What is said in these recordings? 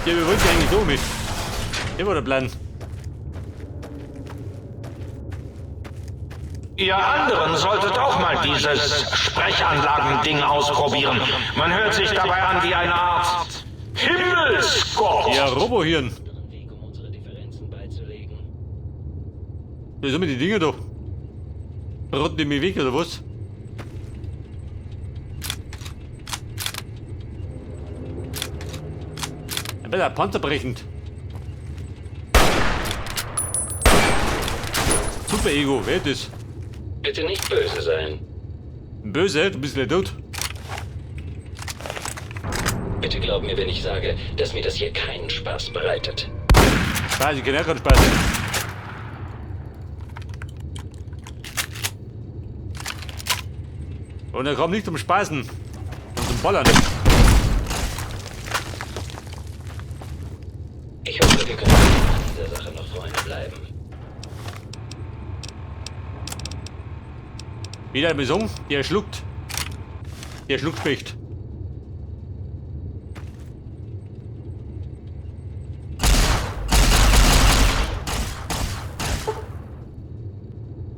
Ja, wir wollten eigentlich da mit. Der war der Plan. Ihr anderen solltet auch mal dieses Sprechanlagending ausprobieren. Man hört sich dabei an wie eine Art Himmelsgott. Ja, Robohirn. Weg, um unsere Differenzen beizulegen. Das sind die Dinger da. Rotten die mich weg, oder was? Ein bisschen panzerbrechend. Super Ego, wer ist das? Bitte nicht böse sein. Böse, du bist gleich tot. Bitte glaub mir, wenn ich sage, dass mir das hier keinen Spaß bereitet. Spaß, ich kenne auch keinen Spaß. Und er kommt nicht zum Spaßen, sondern zum Ballern. Ich hoffe, wir können nach dieser Sache noch Freunde bleiben. Wieder ein Song, der schluckt. Der Schluckspecht.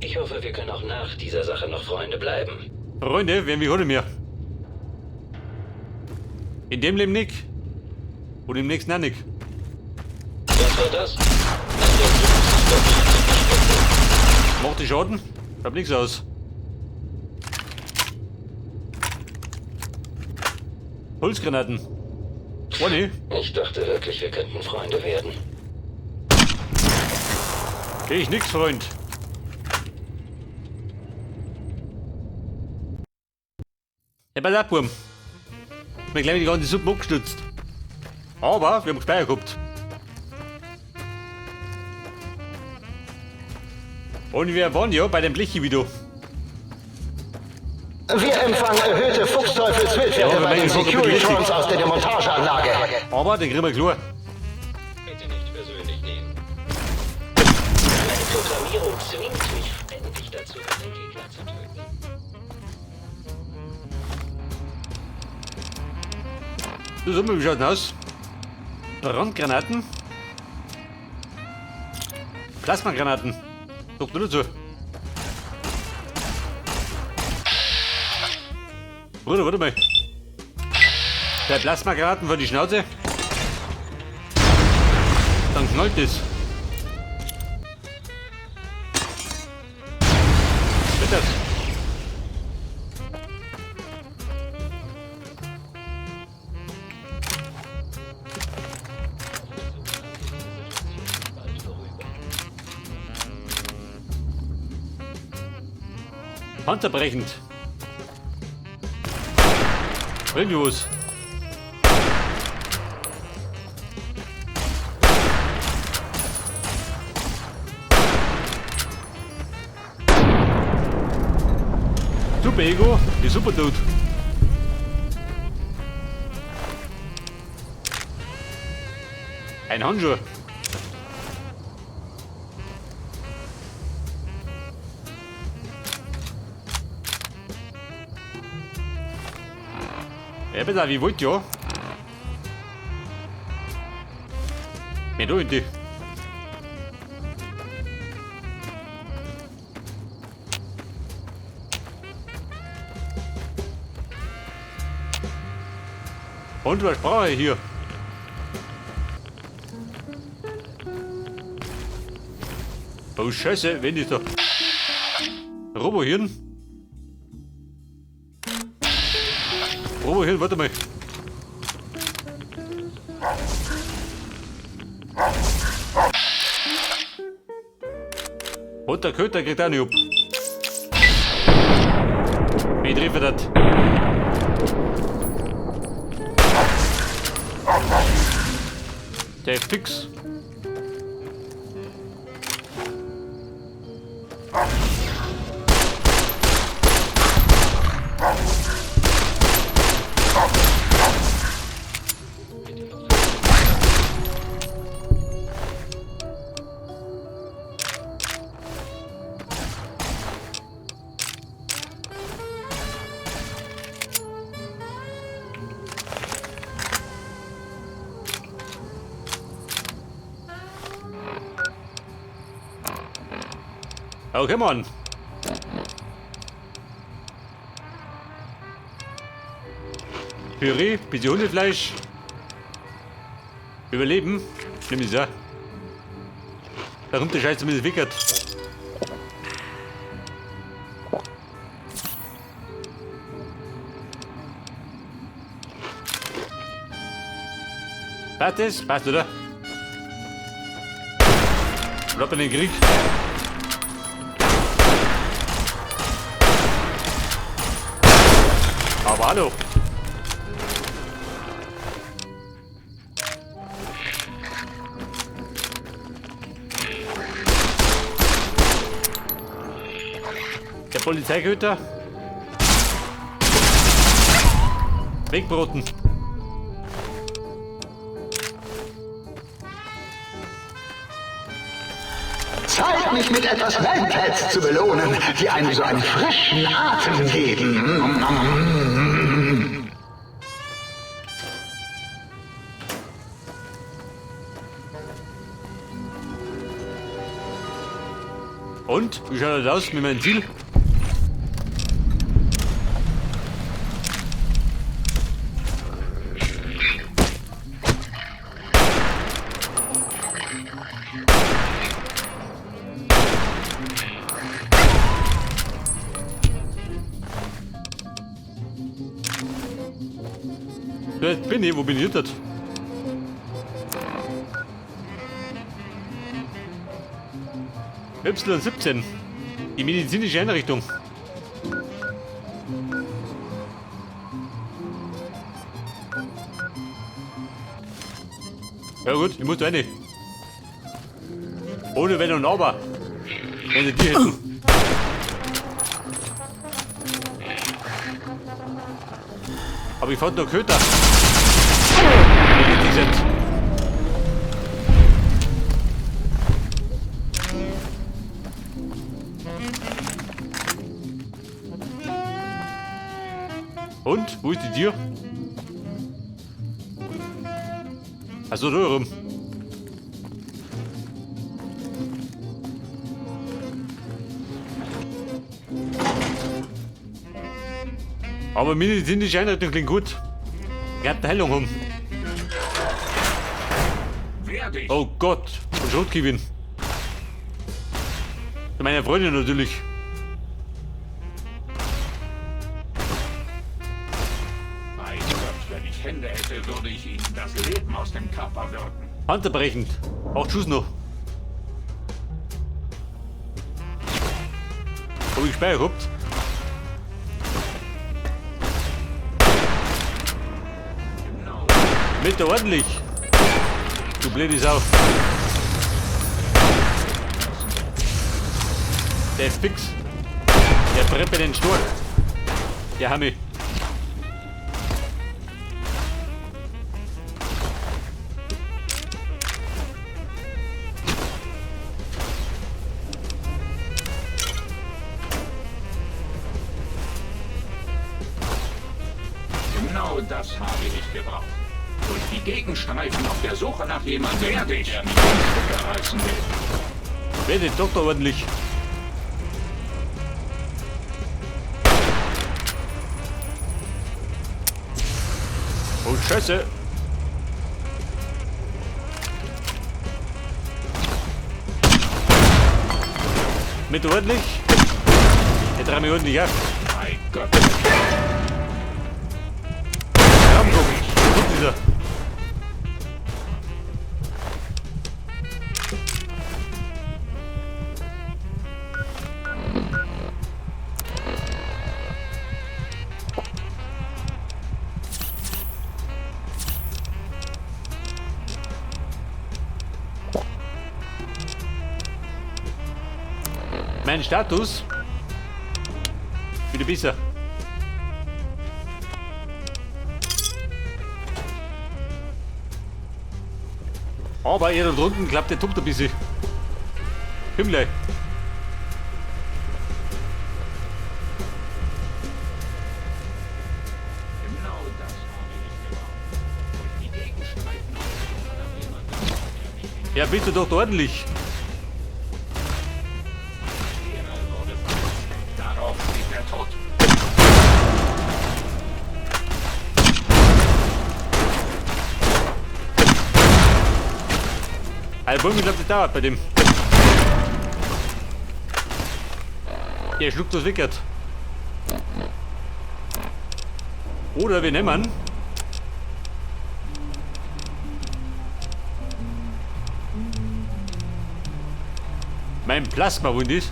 Ich hoffe, wir können auch nach dieser Sache noch Freunde bleiben. Freunde, werden wir heute mehr. In dem Leben nicht. Und im nächsten auch nicht. Was war das? Ach, der Typ. Macht die Schaden? Bleibt nichts aus. Holzgranaten. Eine. Ich dachte wirklich, wir könnten Freunde werden. Ich nix, Freund. Ja, pass auf, Burm. Wir haben gleich die ganze Suppe abgestutzt. Aber wir haben gespeichert gehabt. Und wir waren ja bei dem Blechi wieder. Wir empfangen erhöhte Fuchsteufelswildwerte Ja, bei den mein Gott, Securitrons aus der Demontageanlage. Aber den kriegen wir klar. Bitte nicht persönlich nehmen. Meine Programmierung zwingt mich ständig dazu, meine Gegner zu töten. So, so, wie schaut denn aus? Brandgranaten. Plasmagranaten. Doch nur dazu. Bruder, warte mal. Der Plasmagranaten vor die Schnauze. Dann knallt es. Wird das? Panzerbrechend. Bringt was. Super Ego, die super tot. Ein Handschuh. Ja, bitte, wie wollt ihr? Mehr da in die. Und was brauche ich hier? Oh Scheiße, wenn ich da. Robohirn? Robohirn, warte mal. Und der Köter kriegt auch nicht ab. Wie treffe das? Der fix. Okay, Mann. Püree, bisschen Hundefleisch. Überleben. Nimm ich ja. Da kommt der Scheiß zumindest wickert. Passt das? Passt, oder? Bleib in den Krieg. Aber hallo. Der Polizeiköter. Wegbroten. Zeit, mich mit etwas Manpads zu belohnen, die einem so einen frischen Atem geben. Und? Wie schaut das aus mit meinem Ziel? Jetzt bin ich, wo bin ich jetzt? Y17. Die medizinische Einrichtung. Ja gut, ich muss da rein. Ohne Wenn und Aber. Wenn sie die hätten. Aber ich fand noch Köter. Wie geht das jetzt? Und? Wo ist die Tür? Achso, da rum. Aber medizinische Einrichtung klingt gut. Ich hab eine Heilung um. Oh Gott, und Schrotgewinn. Zu meiner Freundin natürlich. Bei Gott, wenn ich Hände hätte, würde ich Ihnen das Leben aus dem Körper würgen. Handbrechend. 8 Schuss noch. Hab ich gespeichert gehabt? Mit der ordentlich. Du blöde Sau. Der ist fix. Der brennt mir den Sturm. Der Hammi. Genau das habe ich gebraucht. Durch die Gegend streifen auf der Suche nach jemandem, der mich in Stücke reißen will. Wer den Doktor ordentlich. Oh Scheiße. Mit ordentlich. Der drei mir ordentlich ab. Bei Gott. Gut ist er. Mein Status wieder besser. Aber ihr da drunten klappt der Tupt ein bisschen. Komm gleich. Genau das habe ich gebraucht. Durch die Gegend streifen auf der Suche nach jemandem, der mich in Ja, bist du doch ordentlich. Also, ich glaube, das dauert bei dem. Der schluckt das Wickert. Oder wir nehmen. Mein Plasma, wo ist?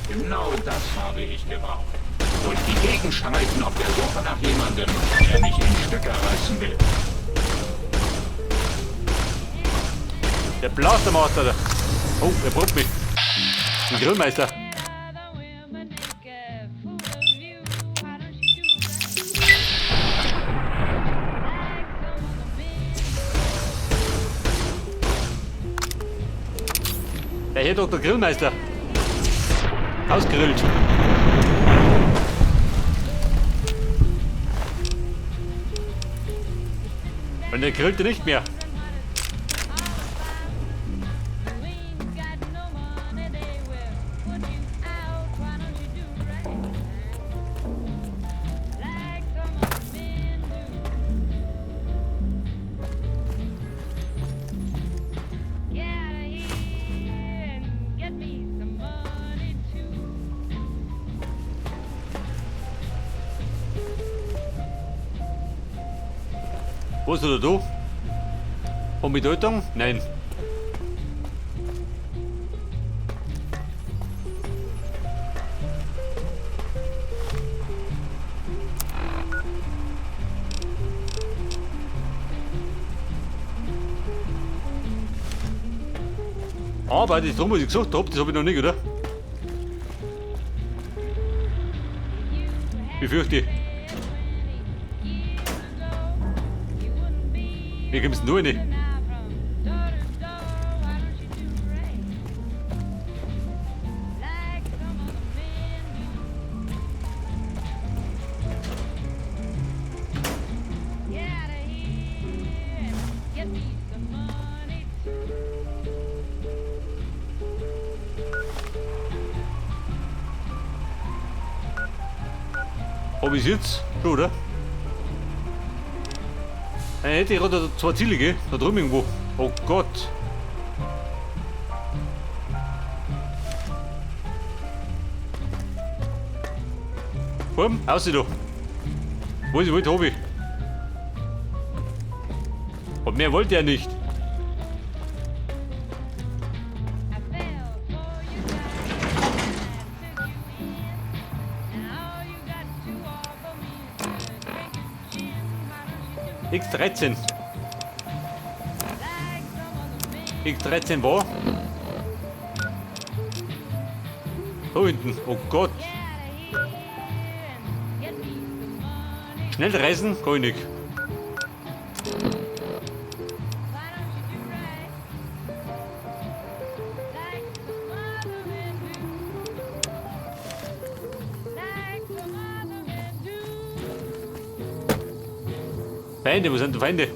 Genau das habe ich gebraucht. Durch die Gegend schreiten auf der Suche nach jemandem, der mich in Stücke reißen will. Der Blastermaster da. Oh, er probt mich. Ein Grillmeister. Der Herr Dr. Grillmeister. Ausgrillt. Und er grillte nicht mehr. Wo ist er da? Von Bedeutung? Nein. Aber das drum, was ich gesagt habe, das habe ich noch nicht, oder? Befürchte ich. Wie kommst denn du rein? Hab ich's jetzt? Schon, oder? Dann hätte ich gerade zwei Ziele, gell? Da drüben irgendwo. Oh Gott. Komm, ausseh da. Wo ist wollte, hab ich. Und mehr wollte er nicht. X13. X13 wo? Da hinten. Oh Gott. Schnell reisen? Kann ich nicht. Feinde, wo sind die Feinde?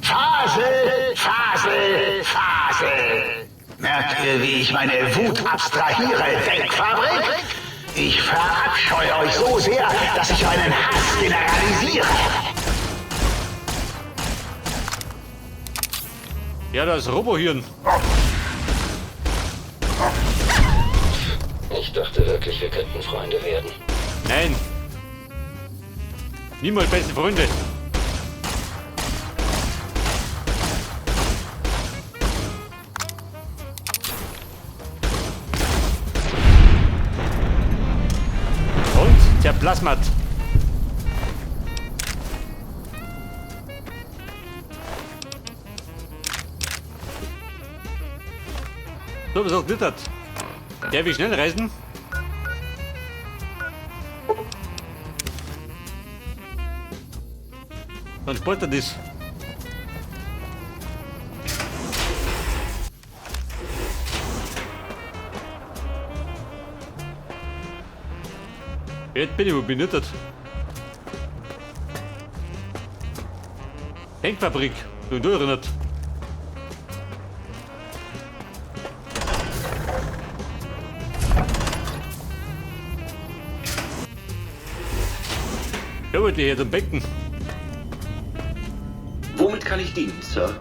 Fasel, Fasel, Fasel. Merkt ihr, wie ich meine Wut abstrahiere, Denkfabrik? Ich verabscheue euch so sehr, dass ich meinen Hass generalisiere. Ja, das Robohirn. Ich dachte wirklich, wir könnten Freunde werden. Nein. Niemals beste Freunde. Und zerplasmat. So, was auch glittert. Der will schnell reisen. Dann spart er das. Jetzt bin ich wo bin ich das? Denkfabrik. Du erinnert. Ja, wollte hier zum Becken. Womit kann ich dienen, Sir?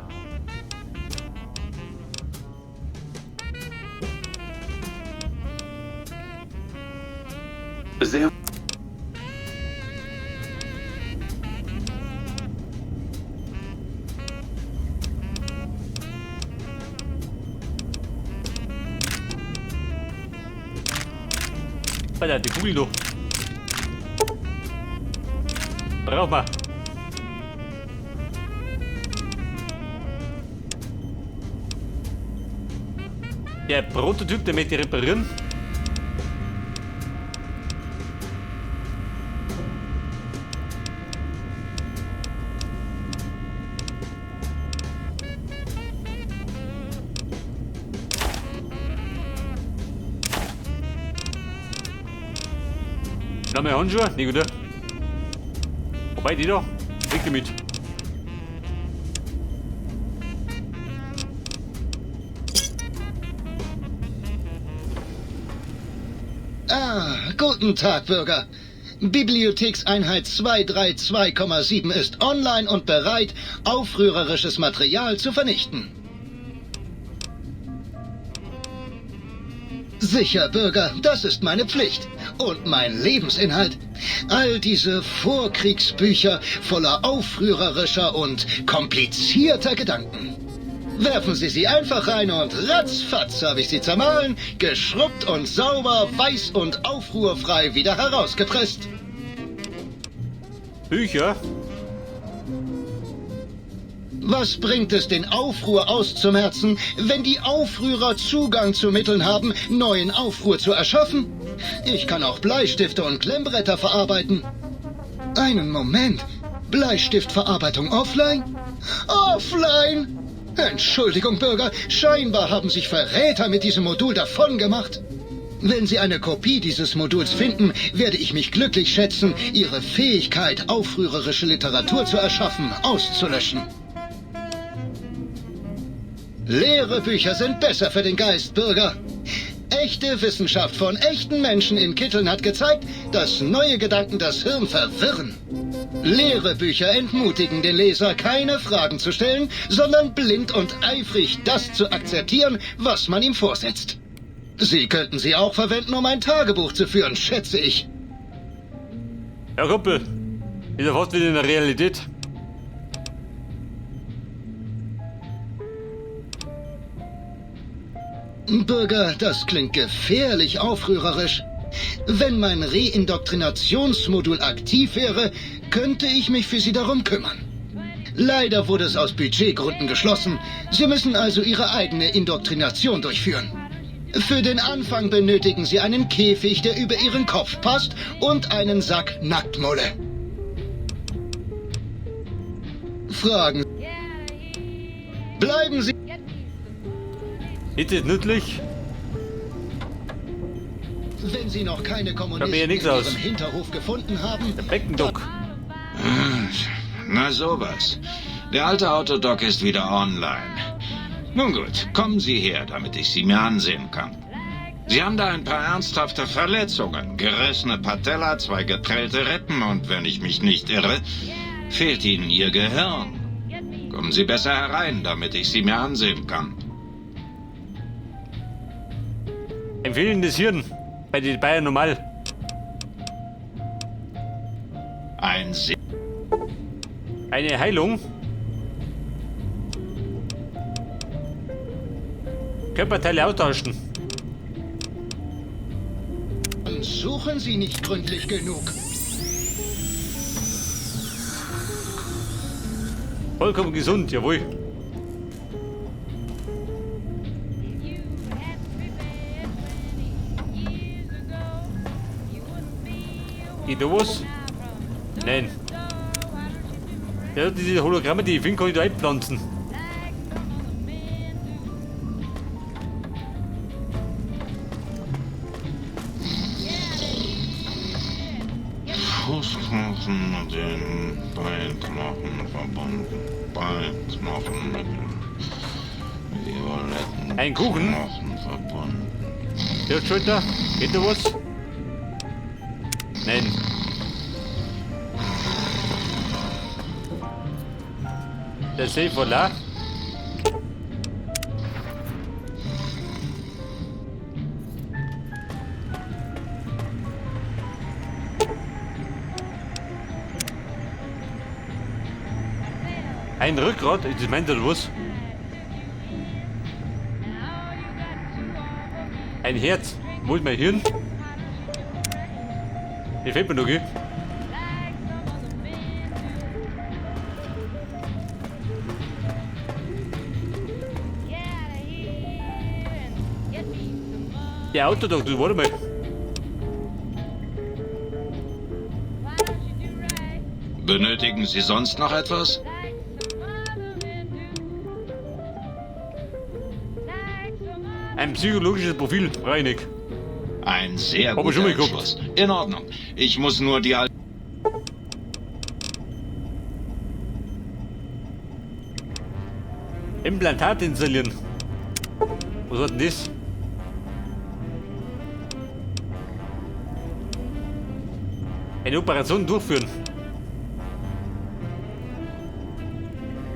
Sehr Alter, die Kugel doch. Brauch mal. Der Prototyp, der möchte reparieren. Na, meine Handschuhe? Nicht, oder? Wobei, die da. Weg damit. Ah, guten Tag, Bürger. Bibliothekseinheit 232,7 ist online und bereit, aufrührerisches Material zu vernichten. Sicher, Bürger, das ist meine Pflicht und mein Lebensinhalt. All diese Vorkriegsbücher voller aufrührerischer und komplizierter Gedanken. Werfen Sie sie einfach rein und ratzfatz habe ich sie zermahlen, geschrubbt und sauber, weiß und aufruhrfrei wieder herausgepresst. Bücher? Was bringt es, den Aufruhr auszumerzen, wenn die Aufrührer Zugang zu Mitteln haben, neuen Aufruhr zu erschaffen? Ich kann auch Bleistifte und Klemmbretter verarbeiten. Einen Moment. Bleistiftverarbeitung offline? Offline! Entschuldigung, Bürger, scheinbar haben sich Verräter mit diesem Modul davon gemacht. Wenn Sie eine Kopie dieses Moduls finden, werde ich mich glücklich schätzen, Ihre Fähigkeit, aufrührerische Literatur zu erschaffen, auszulöschen. Leere Bücher sind besser für den Geist, Bürger. Echte Wissenschaft von echten Menschen in Kitteln hat gezeigt, dass neue Gedanken das Hirn verwirren. Leere Bücher entmutigen den Leser, keine Fragen zu stellen, sondern blind und eifrig das zu akzeptieren, was man ihm vorsetzt. Sie könnten sie auch verwenden, um ein Tagebuch zu führen, schätze ich. Ja, Kumpel. Ist ja fast wieder in der Realität. Bürger, das klingt gefährlich aufrührerisch. Wenn mein Reindoktrinationsmodul aktiv wäre, könnte ich mich für Sie darum kümmern. Leider wurde es aus Budgetgründen geschlossen. Sie müssen also Ihre eigene Indoktrination durchführen. Für den Anfang benötigen Sie einen Käfig, der über Ihren Kopf passt, und einen Sack Nacktmulle. Fragen. Bleiben Sie... Ist das nützlich? Wenn Sie noch keine Schaut mir Kommunisten hier in nichts aus. Ihrem Hinterhof gefunden haben... Der Beckendock. Na sowas. Der alte Autodoc ist wieder online. Nun gut, kommen Sie her, damit ich Sie mir ansehen kann. Sie haben da ein paar ernsthafte Verletzungen. Gerissene Patella, 2 geprellte Rippen und, wenn ich mich nicht irre, fehlt Ihnen Ihr Gehirn. Kommen Sie besser herein, damit ich Sie mir ansehen kann. Ein fehlendes Hirn. Bei den Bayern normal. Ein Se- Eine Heilung. Körperteile austauschen. Suchen Sie nicht gründlich genug. Vollkommen gesund, jawohl. Geht da was? Nein. Ja, diese Hologramme, die ich finde, kann ich da einpflanzen. Fußknochen mit den Beinknochen verbunden. Beinknochen mit den violetten Ein Kuchen? Knochen verbunden. Der Schulter, geht da was? Nein. Der Safe war leer. Ein Rückgrat? Das meint er was? Ein Herz. Wo ist mein Hirn? Die fehlt mir noch, gell? Der Autodoc, du, warte mal. Benötigen Sie sonst noch etwas? Ein psychologisches Profil, Reinig. Ein sehr Hab ich guter schon mal geguckt. Entschluss. In Ordnung. Ich muss nur die Implantat installieren. Was war denn das? Eine Operation durchführen.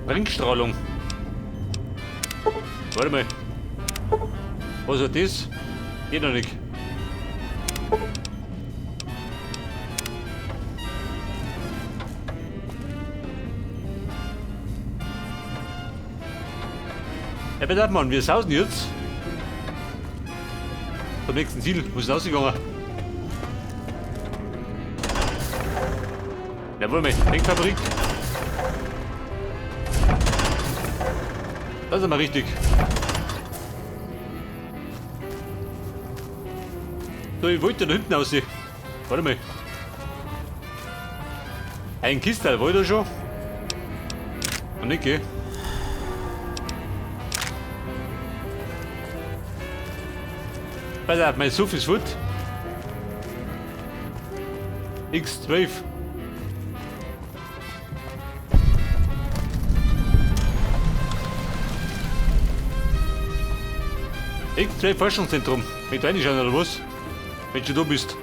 Ringstrahlung. Warte mal. Was war das? Geht noch nicht. Ja, pass auf, Mann, wir sausen jetzt. Zum nächsten Ziel. Wo ist denn rausgegangen? Jawohl, mal. Denkfabrik. Das ist mal richtig. So, ich wollte da hinten aussehen. Warte mal. Ein Kistal, wollte er schon? Noch nicht, gell? Pass auf, mein Suff ist fort. X12. X2 Forschungszentrum. Mit reinschauen oder was? Wenn du da bist.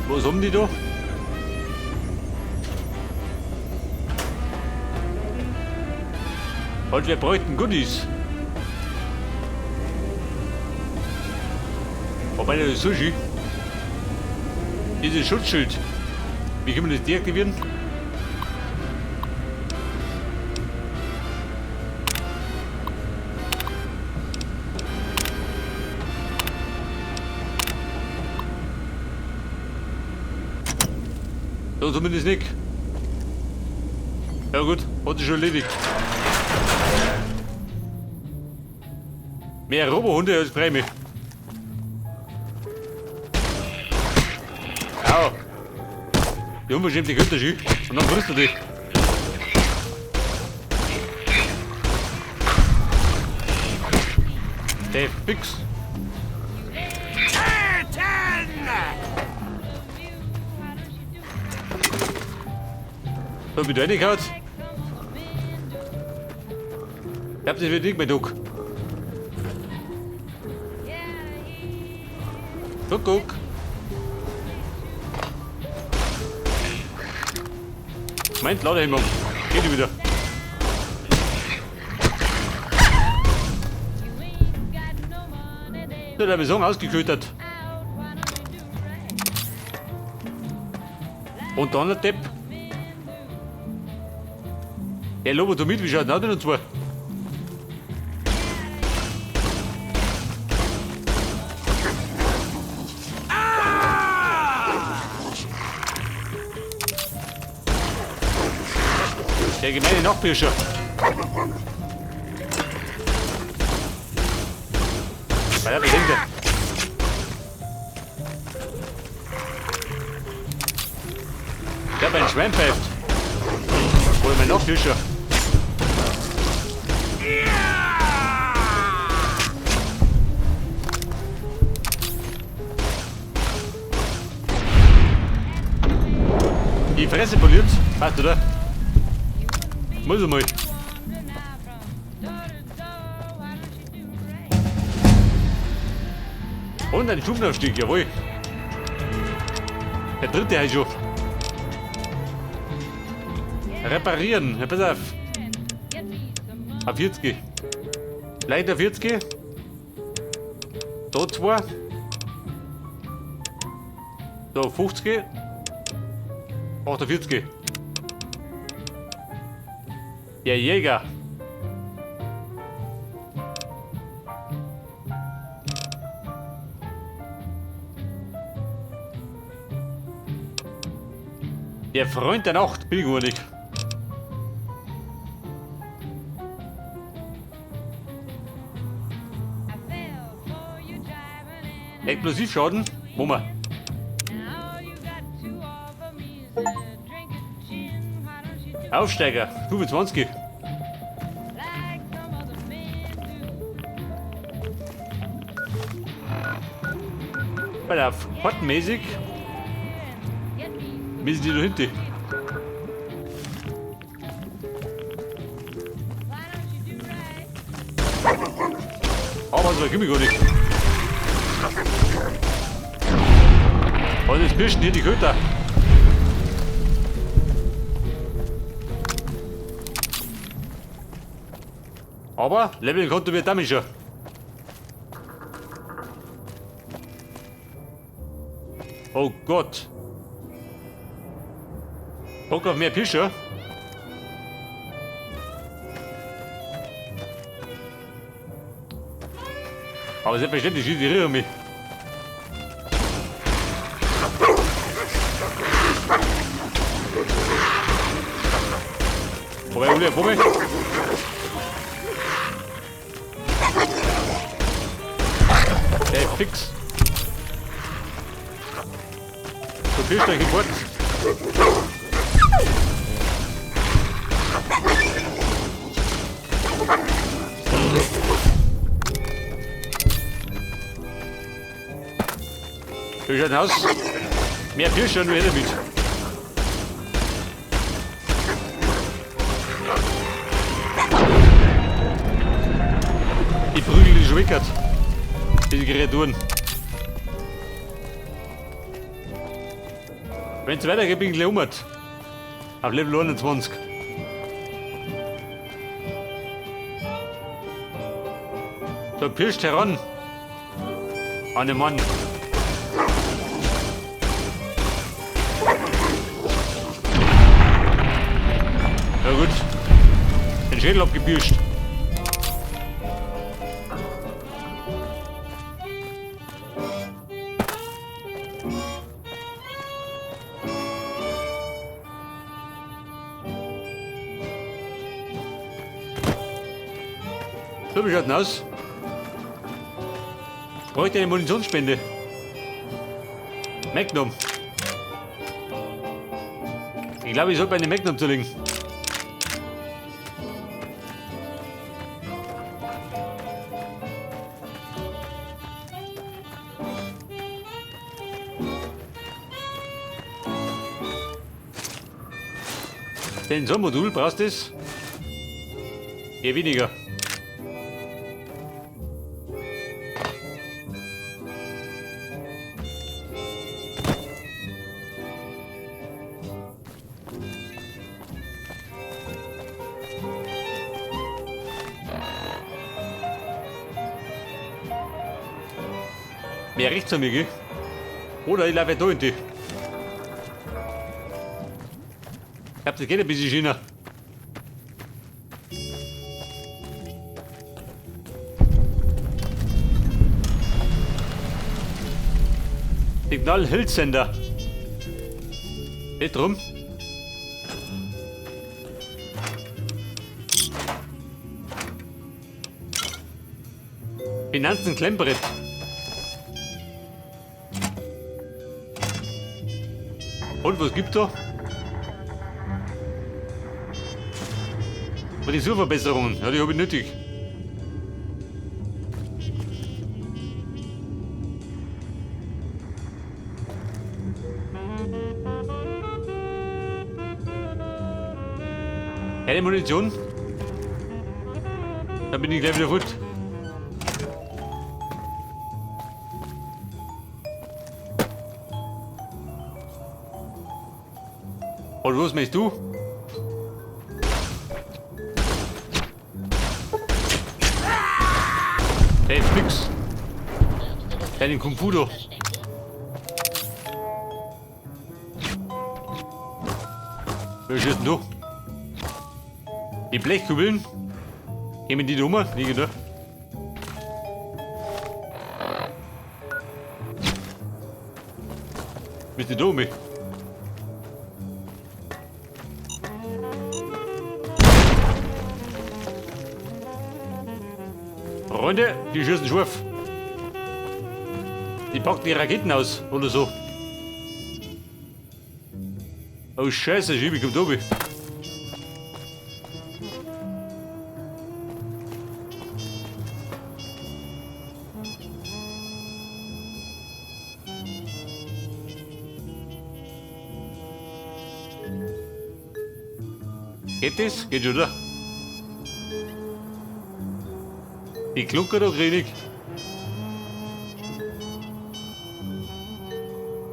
Was haben die da? Und wir bräuchten Goodies. Wobei das ist Sushi. Dieses Schutzschild. Wie können wir das deaktivieren? So zumindest nicht. Ja gut, hat sich schon erledigt. Mehr Robohunde als Prämie. Au. Die unverschämte Götterschü. Und dann frisst er dich. Der Fix. So, wie du reingehauen? Ich hab das wird nicht mehr, Duck. Guck, guck. Moment, Ladehemmung. Geht wieder. So, der Beson ausgeködert. Und dann der Depp. Der Lobotomie, wie schaut denn aus und zwar? Der gemeine Nachbirscher. Weiter bedenkt er. Ich hab ein Schwein pfeift. Oder mein Nachbirscher. Die Fresse poliert. Passt, oder? Muss einmal. Und ein Stufenaufstieg, jawohl. Der dritte heißt schon. Reparieren, ja, pass auf. Auf 40. Leiter 40. Da zwei. So, 50. 48. Der Jäger. Der Freund der Nacht, bin ich gar nicht. Explosivschaden? Moment. Aufsteiger, Stufe 20. Bei der kartenmäßig müssen die da hinten. Aber so gib ich gar nicht. Und jetzt pirschen hier die Köter. Aber leveln konnte wir damit schon. Oh Gott. Bock auf mehr Pische. Aber selbstverständlich schießt die mich. Wobei, Ulle, Bumme. Ey, fix. So, Pirschstein gefort. Wie schaut denn aus? Mehr Pirsche nur damit. Die prügeln die schon weg. Diese Kreaturen. Wenn es weitergeht, bin ich gleich um. Auf Level 21. So, pirscht heran. An den Mann. Ja gut. Den Schädel abgepirscht. So, wie schaut denn aus? Bräuchte eine Munitionsspende. Magnum. Ich glaube, ich sollte eine Magnum zulegen. Sensormodul brauchst du das? Eher weniger. Mehr rechts an mir, gell? Oder ich laufe da in die. Ich glaub, das geht ein bisschen schöner. Signal Hilfsender. Geht drum. Finanzen Klemmbrett. Und was gibt's da? Frisurverbesserungen, ja, die habe ich nötig. Keine Munition? Dann bin ich gleich wieder fort. Und was möchtest du? Hey, fix. Deinen Kung Fu, du. Wer schießt denn da? Die Blechkugeln? Gehen die da um? Liegen da. Bist du da um? Freunde, die schießen scharf. Die packen die Raketen aus, oder so. Oh Scheiße, Schiebe kommt oben. Geht das? Geht schon, oder? Die Glucker da krieg ich.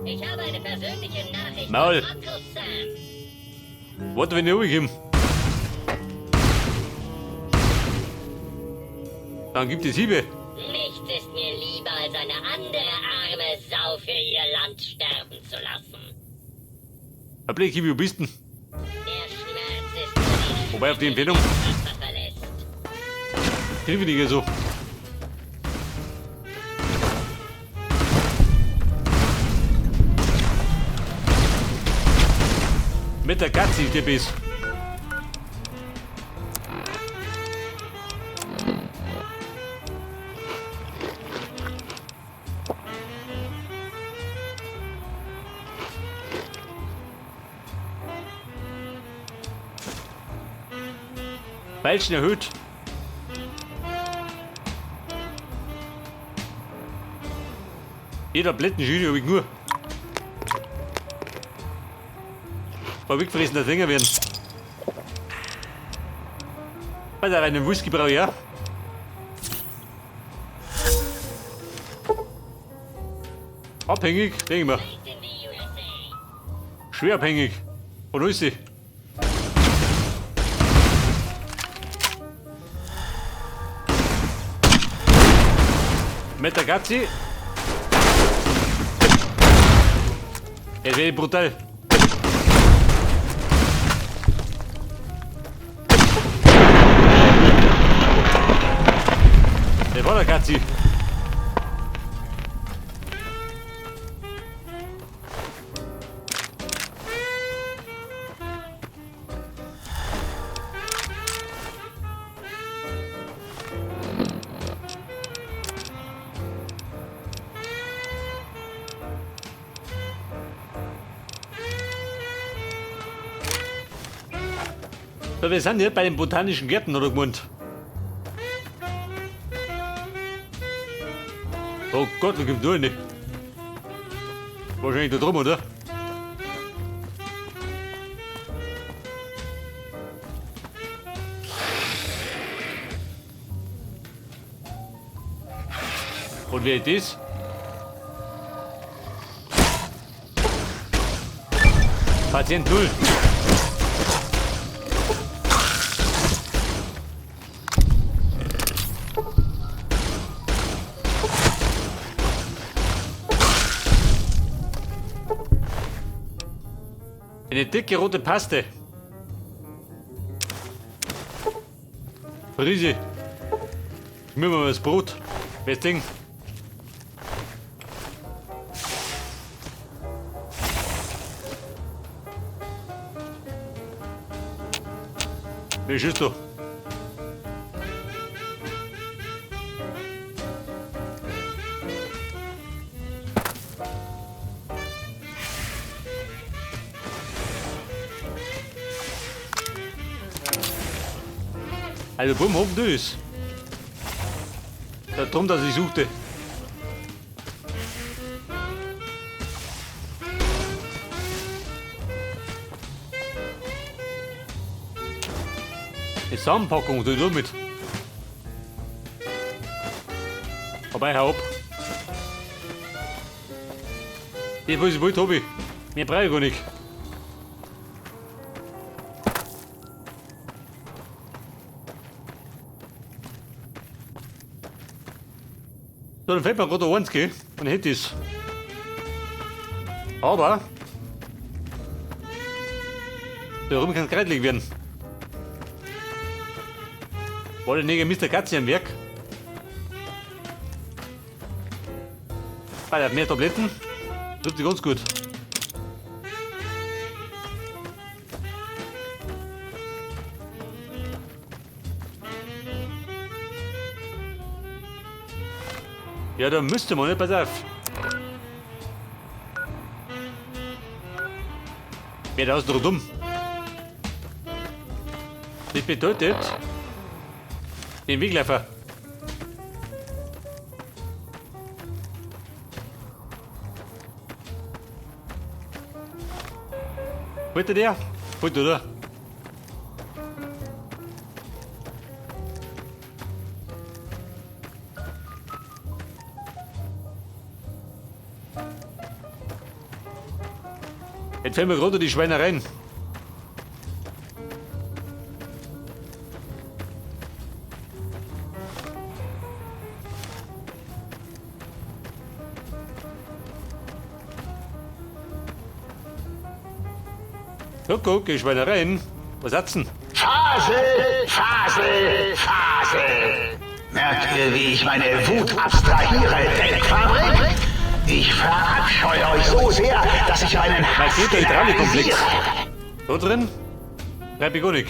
Ich habe eine persönliche Nachricht Maul. von Uncle Sam. Warte, wenn ich runterkomme. Dann gibt es Hiebe. Nichts ist mir lieber, als eine andere arme Sau für ihr Land sterben zu lassen. Ein Blechhiebe, wo bist denn? Der Schmerz ist nur die Wobei auf die Empfehlung. Körper verlässt. Hilfe nicht so. Mit der Katze, der Biss. Falschen erhöht. Jeder Blättenschiene habe ich nur. Paar weggefressen, dass länger werden. Bei der einen Whisky brauche ich ja. Abhängig, denke ich mir. Schwer abhängig. Und ist sie? Mit der Gazzi. Es wäre brutal. Der war der Gazzi. So, wir sind hier bei den botanischen Gärten, oder gemeint? Oh Gott, wo kommt da rein? Wahrscheinlich da drum, oder? Und wer ist das? Patient 0. Eine dicke rote Paste. Riese. Schmieren wir mal das Brot. Wer ist Ding? Wer schießt da? Also bumm, hopp, das. Der Turm, das ich suchte. Die Samenpackung, du mit. Vorbei, hau ab. Ich weiß, ich wollte, hab ich. Mehr brauche ich gar nicht. So, dann fällt mir gerade eins, gell? Und hätte ich's. Aber Da rum kann es kreidelig werden. War der Neger Mr. Katze am Werk? Ah, der hat mehr Tabletten. Trifft sich ganz gut. Ja, da müsste man nicht, pass auf. Wer da außen rundum. Das bedeutet, den Wegläufer. Wollte der? Wollte, oder? Jetzt fällt mir gerade die Schweinereien. Guck, guck, die Schweinereien. Was hat's denn? Fasel, Fasel, Fasel. Merkt ihr, wie ich meine Wut abstrahiere, Denkfabrik? Ich verabscheue euch so sehr, dass ich meinen Hass Mein guter Hydraulikkomplex. generalisiere. Da drin? Bleibt.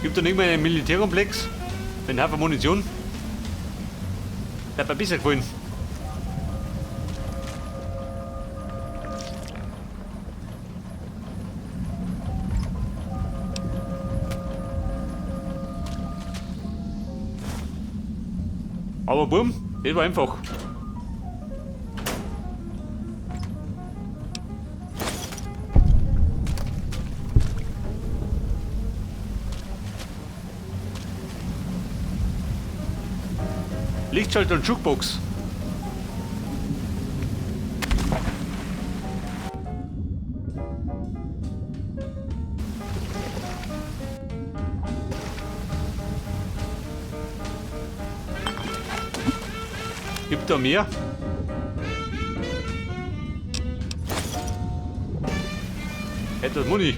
Gibt da nicht mehr einen Militärkomplex? Mit einem Haufen Munition? Der hat mir besser gefallen. Aber bumm, das war einfach. Lichtschalter und Jukebox. Gibt da mehr? Etwas Muni.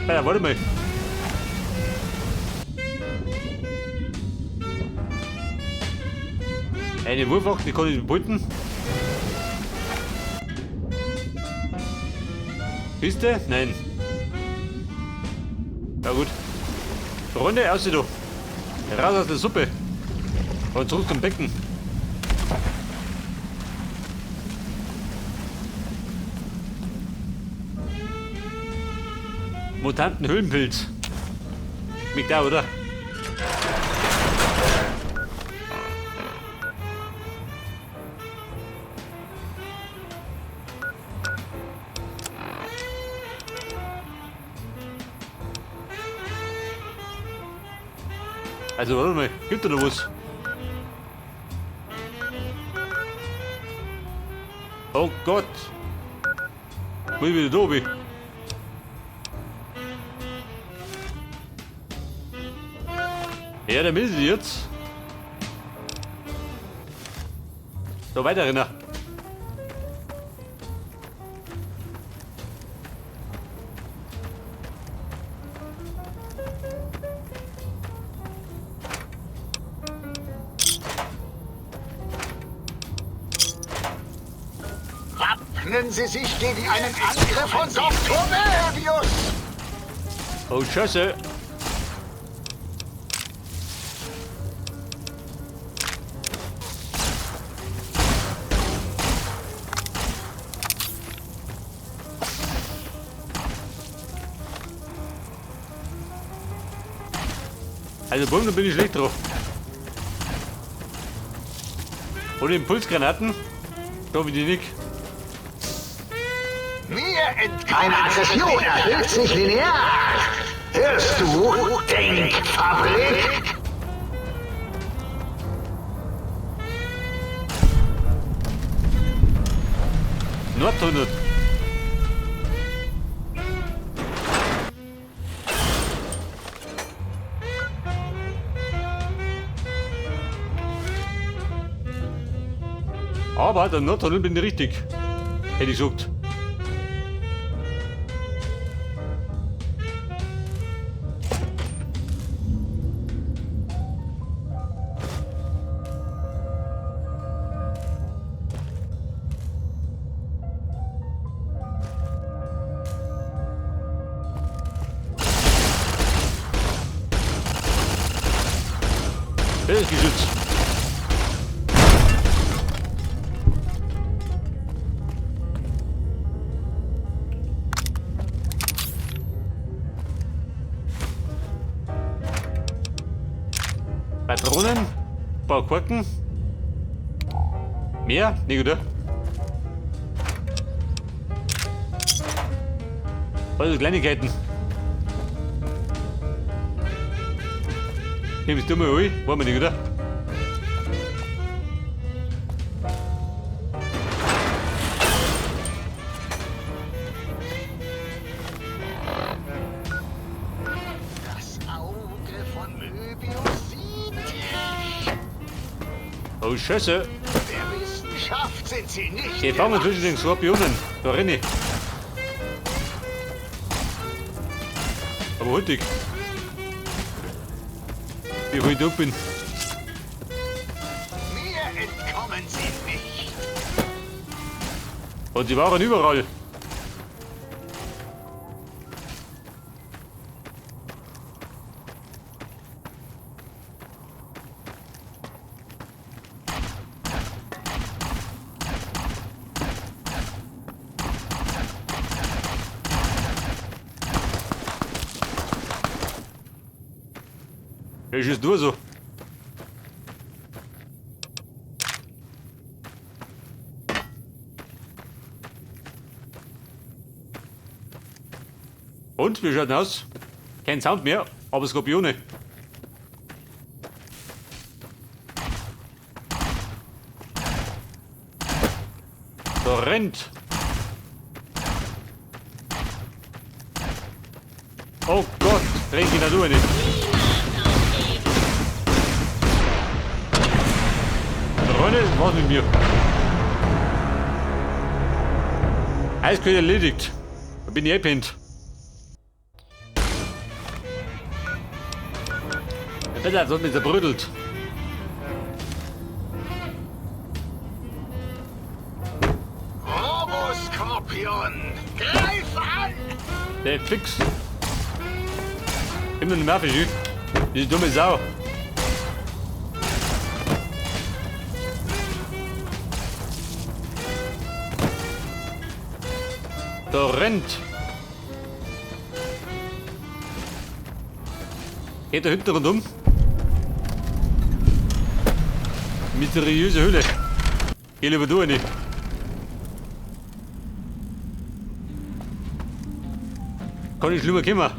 Ja, warte mal. Eine Wurfwache, die kann ich behalten. Kiste? Nein. Na gut. Freunde, aussieht du. Raus aus der Suppe. Und zurück zum Becken. Mutanten-Höhlenpilz. Schmeckt da, oder? Also, warte mal, gibt da noch was? Oh Gott! Wo ich wieder da bin. Ja, da müssen sie jetzt. So, weiter, Renner. Wappnen Sie sich gegen einen Angriff von Dr. Möbius! Oh, Scheiße. Also bumm, da bin ich schlecht drauf. Ohne Impulsgranaten. Da bin ich nicht. Mir entkommen. Meine Aggression erhöht sich linear. Hörst du, Denkfabrik? Nordtunnel. Aber der Nordtunnel bin ich richtig. Hätte ich gesagt. Geschütz. Patronen, ein paar Korken. Mehr? Nicht, oder? Also Kleinigkeiten. Nimm es du mal an, wollen wir nicht, oder? Das Auge von Möbius sieht dich. Oh, Scheiße. Der Wissenschaft sind sie nicht. Gefangen zwischen den Skorpionen. Da renne ich. Aber hurtig. Wie ich da bin. Mir entkommen sie nicht. Und sie waren überall. Ja, ist nur so. Und, wie schaut denn aus? Kein Sound mehr, aber Skorpione. Da rennt. Oh Gott, rennt die Natur nicht. Freunde, was mit mir? Eiskalt erledigt. Da bin ich eh. Der Bett hat mich zerbrödelt. Roboskorpion, greif an! Der fix. Immer eine Nervig, diese dumme Sau. Da rennt. Geht da hinten rundum. Mysteriöse Höhle. Geh lieber du rein. Kann ich schlimmer kommen.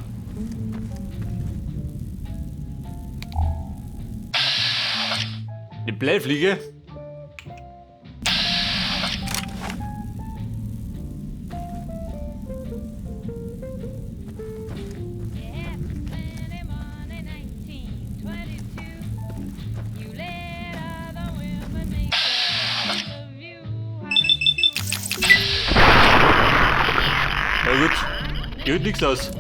Eine Bleifliege. Geht nichts aus.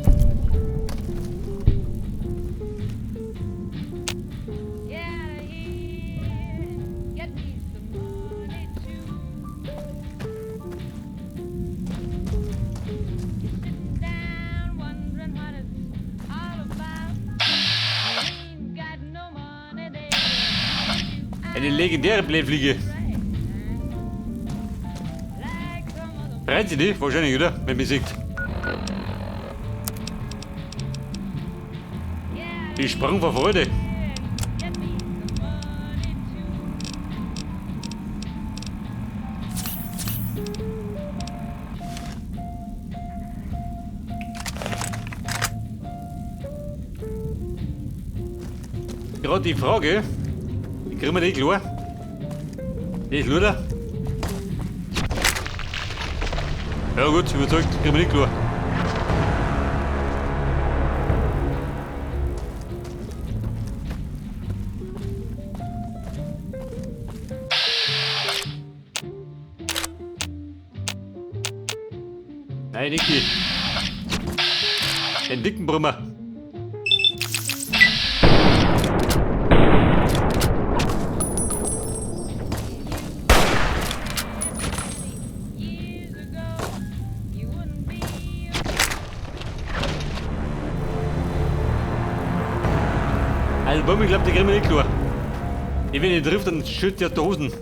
Eine legendäre Bleifliege. Brennt sie die? Wahrscheinlich, oder? Wenn man sieht. Die sprang vor Freude. gerade die Frage. Die kriegen wir nicht klar. Das Luder. Ja gut, überzeugt, kriegen wir nicht klar. Nein, Niki. Den dicken Brummer. Also Bombe, ich glaube, die kriegen wir nicht klar. Wenn ich ihn trifft, dann schüttet er die Hosen.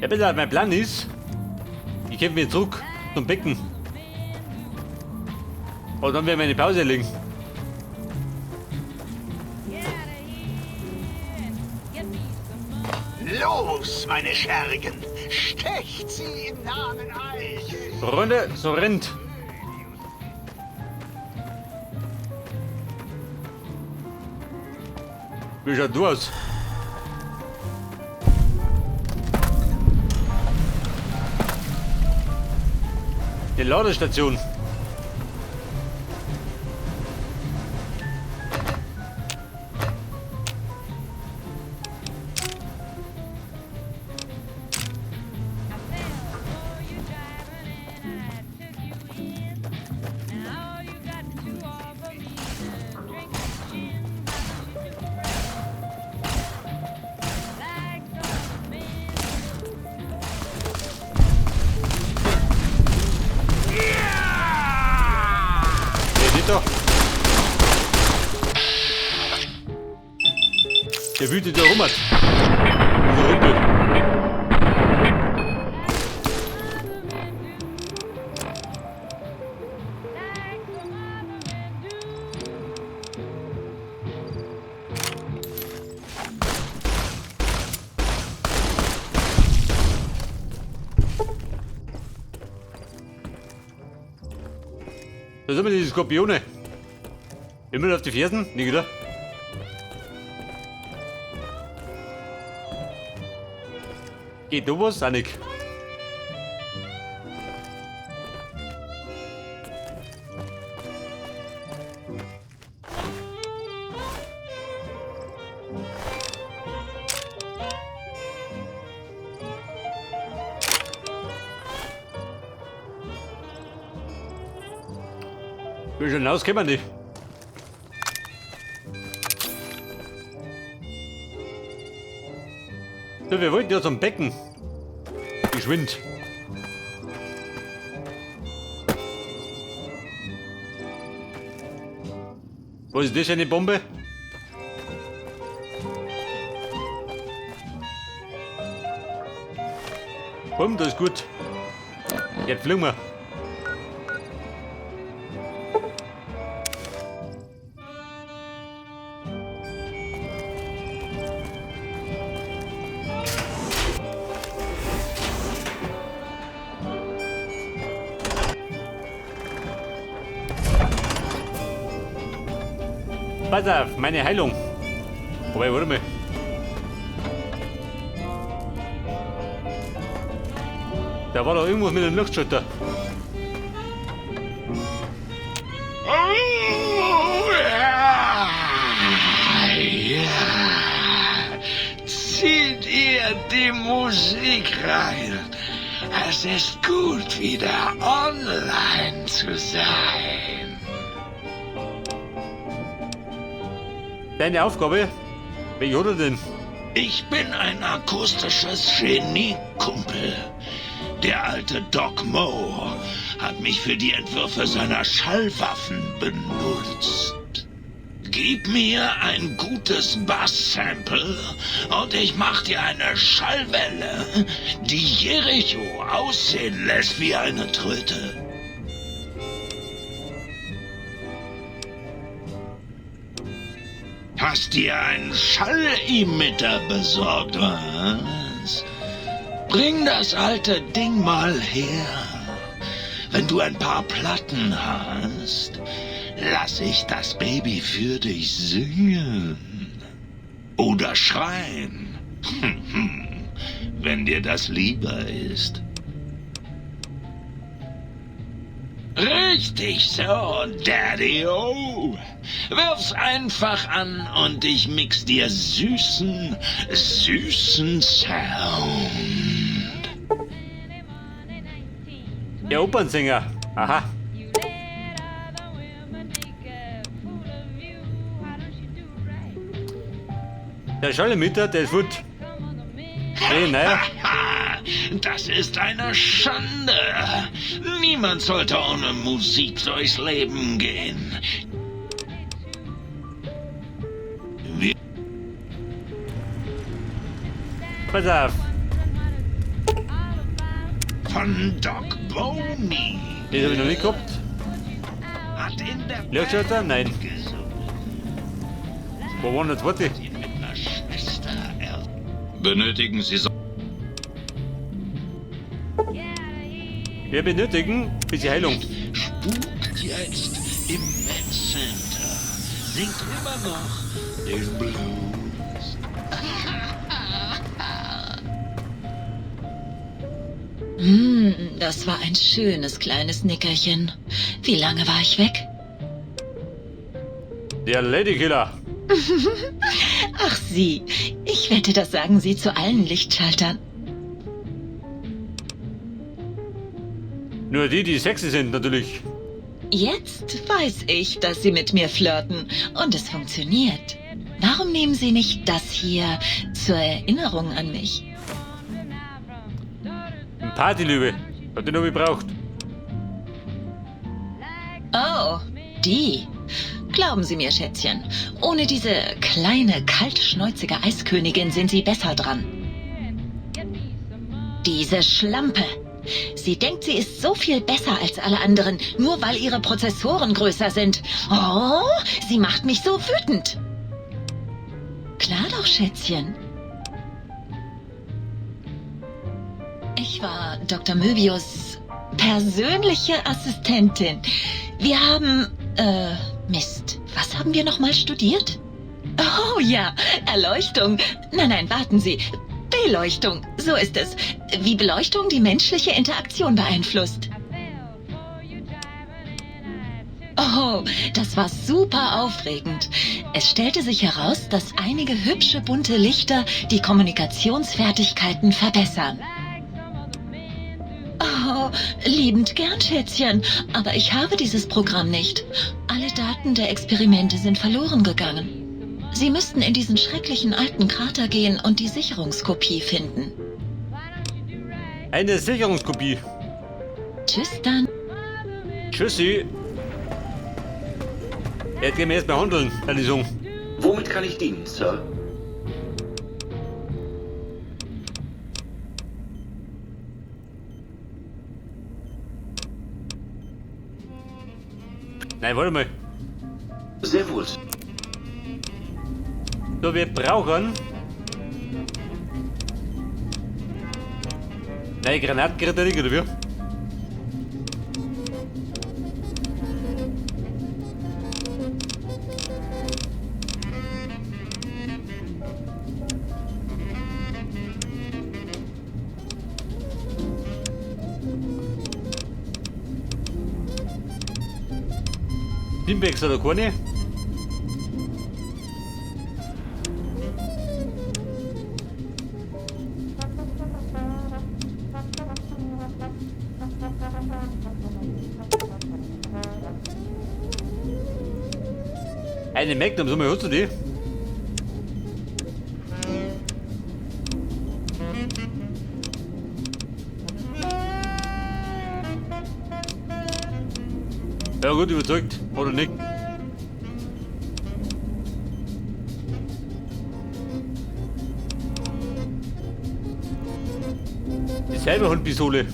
Ja, bitte, mein Plan ist, ich kämpfe mich zurück zum Becken. Und dann werden wir eine Pause legen. Los, meine Schergen! Stecht sie im Namen Eiches! Freunde, so rennt. Wie schaut du aus? Die Ladestation. Der wütet da rum hat. Dieser Rümpel. Da sind wir die Skorpione. Immer auf die Fersen, nicht oder? Geht da was? Auch nicht. Wie schon rauskommen die? So, wir wollten ja zum Becken. Geschwind. Was ist das für eine Bombe? Bumm, das ist gut. Jetzt fliegen wir. Pass auf, meine Heilung. Wobei, warte mal. Da war doch irgendwas mit dem Luftschalter. Oh, ja. Ja. Zieht ihr die Musik rein. Es ist gut, wieder online zu sein. Deine Aufgabe? Welche hat er denn? Ich bin ein akustisches Genie, Kumpel. Der alte Doc Moe hat mich für die Entwürfe seiner Schallwaffen benutzt. Gib mir ein gutes Bass-Sample und ich mach dir eine Schallwelle, die Jericho aussehen lässt wie eine Tröte. Hast dir einen Schallemitter besorgt, was? Bring das alte Ding mal her. Wenn du ein paar Platten hast, lass ich das Baby für dich singen. Oder schreien. Wenn dir das lieber ist. Richtig so, Daddy-O. Wirf's einfach an und ich mix dir süßen, süßen Sound. Der Opernsänger. Aha. Der Schallemitter, der ist fort. Hey, naja. Das ist eine Schande. Niemand sollte ohne Musik durchs Leben gehen. Wir Pass auf. Von Doc Boney. Das habe ich noch nicht gehabt. Hat in der Lichtschalter? Nein. Wo war denn der zweite? Benötigen Sie so Wir benötigen ein bisschen Heilung. Spukt jetzt im Med Center. Singt immer noch den Blues. Das war ein schönes kleines Nickerchen. Wie lange war ich weg? Der Ladykiller. Ach Sie, ich wette, das sagen Sie zu allen Lichtschaltern. Nur die, die sexy sind, natürlich. Jetzt weiß ich, dass Sie mit mir flirten und es funktioniert. Warum nehmen Sie nicht das hier zur Erinnerung an mich? Ein Partylöwe. Hat den noch gebraucht. Oh, die. Glauben Sie mir, Schätzchen, ohne diese kleine, kaltschnäuzige Eiskönigin sind Sie besser dran. Diese Schlampe. Sie denkt, sie ist so viel besser als alle anderen, nur weil ihre Prozessoren größer sind. Oh, sie macht mich so wütend. Klar doch, Schätzchen. Ich war Dr. Möbius persönliche Assistentin. Wir haben, Mist, was haben wir nochmal studiert? Oh ja, Erleuchtung. Nein, nein, warten Sie. Beleuchtung, so ist es. Wie Beleuchtung die menschliche Interaktion beeinflusst. Oh, das war super aufregend. Es stellte sich heraus, dass einige hübsche bunte Lichter die Kommunikationsfertigkeiten verbessern. Oh, liebend gern, Schätzchen, aber ich habe dieses Programm nicht. Alle Daten der Experimente sind verloren gegangen. Sie müssten in diesen schrecklichen alten Krater gehen und die Sicherungskopie finden. Eine Sicherungskopie. Tschüss dann. Tschüssi. Jetzt gehen wir erstmal handeln, Herr Lisung. Womit kann ich dienen, Sir? Nein, warte mal. Sehr wohl. So, wir brauchen neue Granatengeräte, oder wie? Teambags oder keine? Eine Magnum, so mal hörst du die? Ja gut, überzeugt. Oder nicht? Die selbe Hundpistole.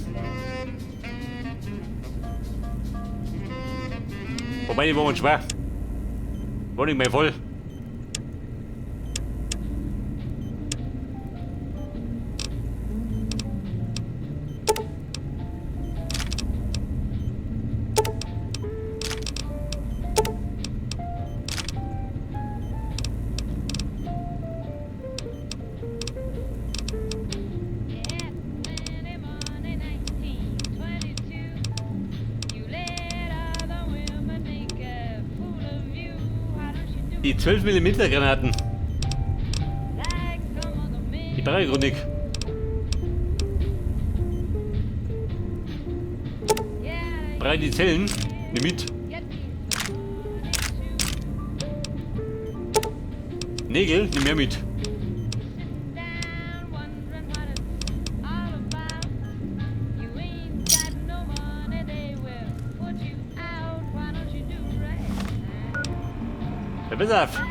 Wobei, die waren schwer. War nicht mehr voll. Die 12 mm Granaten. Die brauche ich nicht. Brauche ich die Zellen? Nimm mit. Nägel, nimm mehr mit. Ja, pass auf.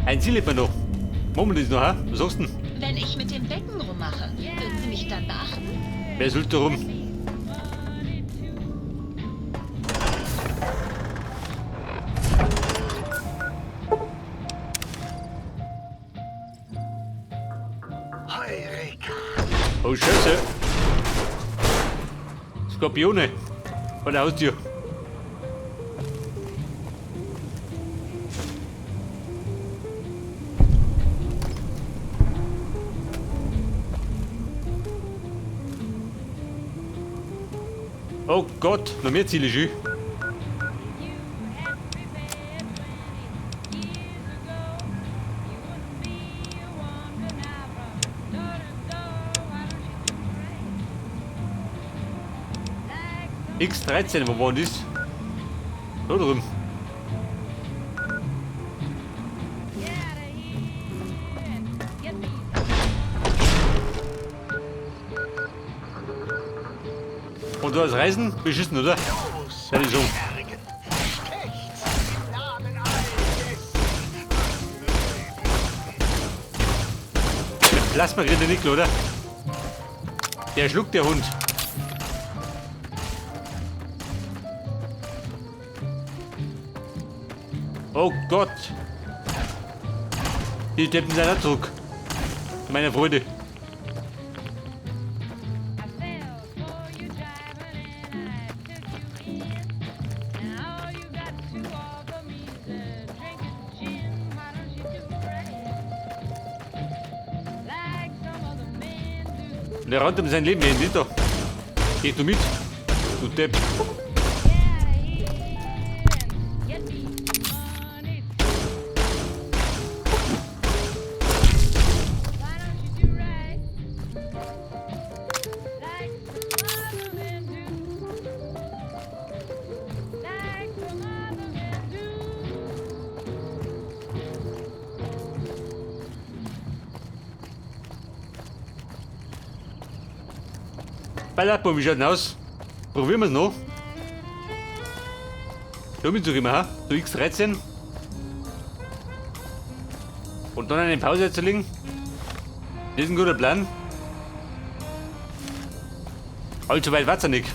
Ein Ziel lebt man noch. Machen wir das noch, hä? Was sagst du denn? Wenn ich mit dem Becken rummache, würden Sie mich dann beachten? Wer soll da rum? Heureka! Oh, Scheiße. Skorpione. Vor der Haustür. Oh Gott, noch mehr Ziele, schön. X13, wo war denn das? Da drüben. Und du als Reisen? Beschissen, oder? Los, Ja, die schon. Schergen! Stecht's im Namen all des! Mit Plasma kriegt der Nickel, oder? Der schluckt der Hund. Oh Gott. Die Deppen sind auch zurück. Meine Freude. Und der rennt um sein Leben hin, siehst du? Gehst du mit? Du Depp. Ballert, wie schaut denn aus? Probieren wir's noch. Da mitzukommen, ha? So X13. Und dann eine Pause einzulegen. Das ist ein guter Plan. Allzu weit war's ja nicht.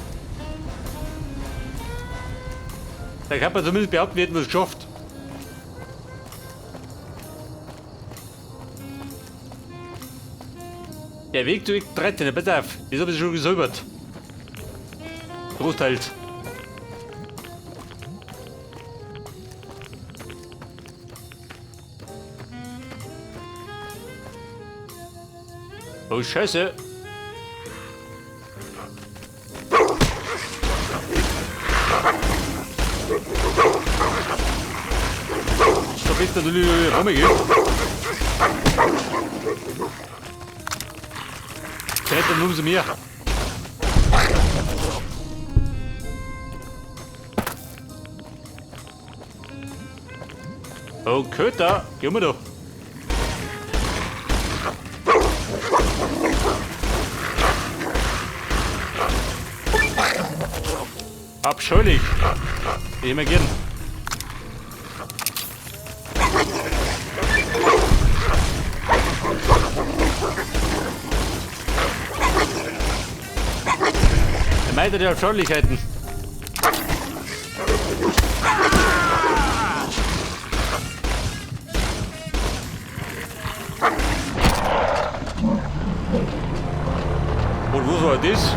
Da kann man zumindest behaupten, wir hätten was geschafft. Der Weg zu X13, pass auf, das hab ich schon gesäubert. Großteils. Oh Scheiße. Da bist du natürlich wieder rumgehen. Zeit dann umso mehr. Oh, Köter, gehen wir doch. Abscheulich. Ich immer gern. Vermeide die Abscheulichkeiten. Und wo war das?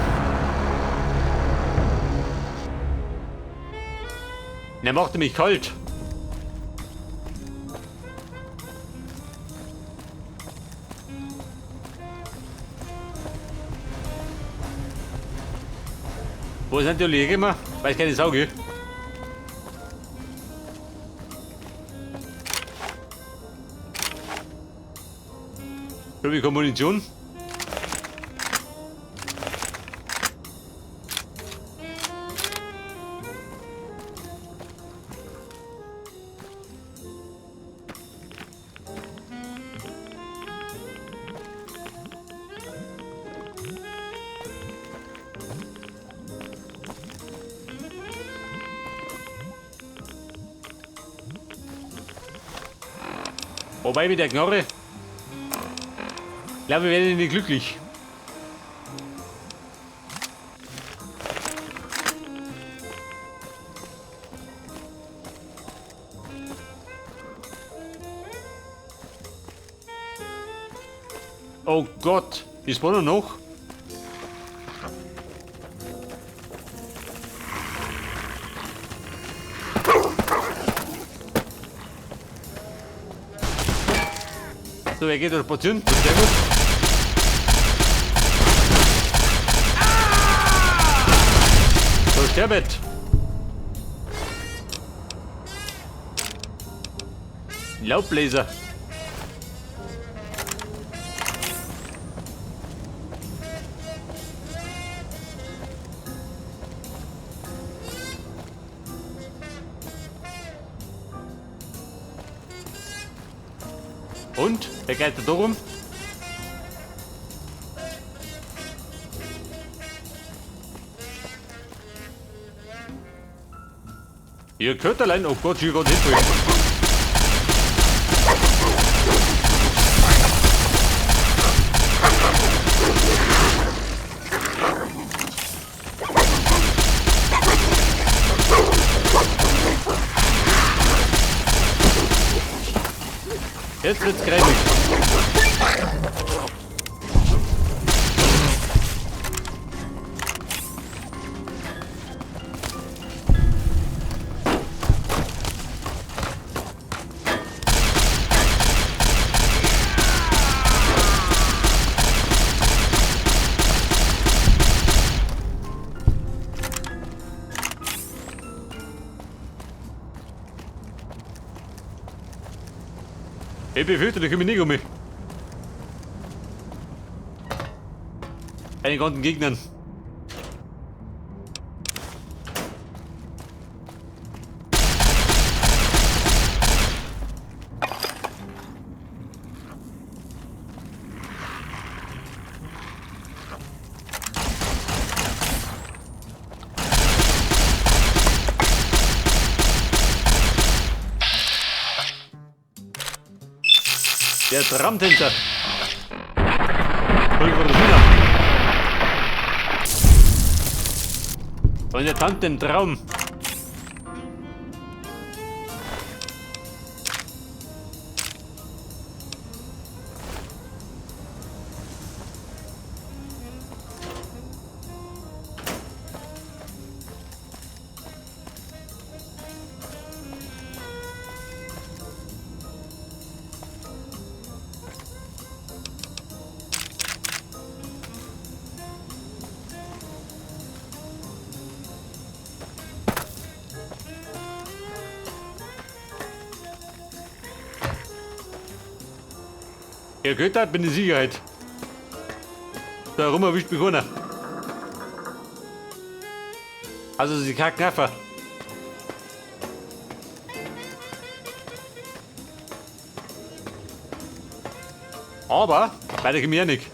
Der machte mich kalt. Wo sind die Liege? Weiß keine Sau, gell? Hab ich Munition? Wobei mit der Knorre, ich glaube, wir werden nicht glücklich. Oh Gott, die spawnen noch. So, wer geht da spazieren? Das ist sehr gut. So, sterbet! Laubbläser. Und? Wer geht da rum? Ihr Köterlein, oh Gott, hier geht hin. Jetzt wird's cremig. Ich befürchte, da komme ich nicht um mich. Bei den ganzen Gegnern. Der Tramtänzer. Pulverisierter. Von der Tante im Traum. Herr Götter, bin in Sicherheit. Da rum erwischt mich keiner. Also sie kacken einfach. Aber weiter komme ich nicht.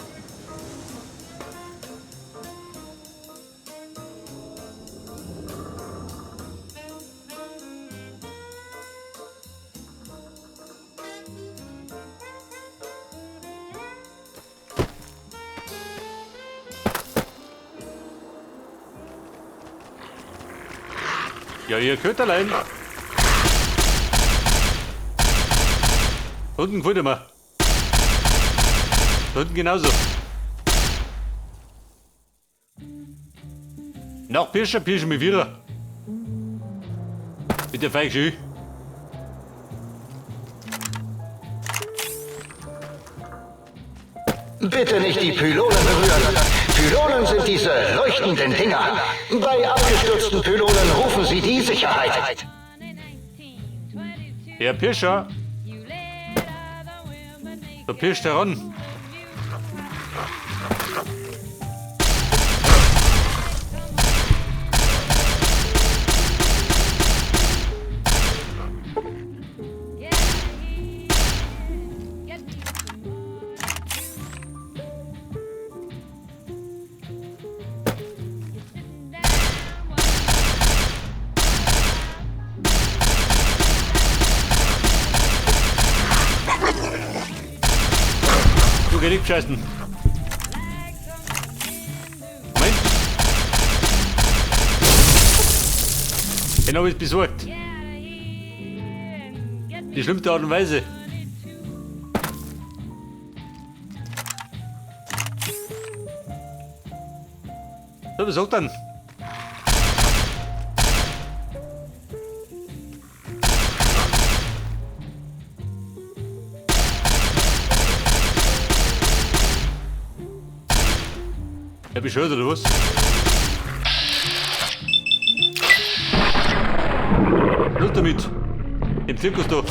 Ja, ihr könnt allein. Unten gefällt mir. Unten genauso. Nach Pirscher, Pirscher mit Vierer. Mit der Feige. Bitte nicht die Pylonen berühren. Pylonen sind diese leuchtenden Dinger. Bei abgestürzten Pylonen rufen sie die Sicherheit. Herr Pirscher. Da pirscht heran. Du geh nicht scheißen. Moment. Den hab ich besorgt. Die schlimmste Art und Weise. So, was sagt dann? Ja, bescheuert oder was? Los damit! Im Zirkus da!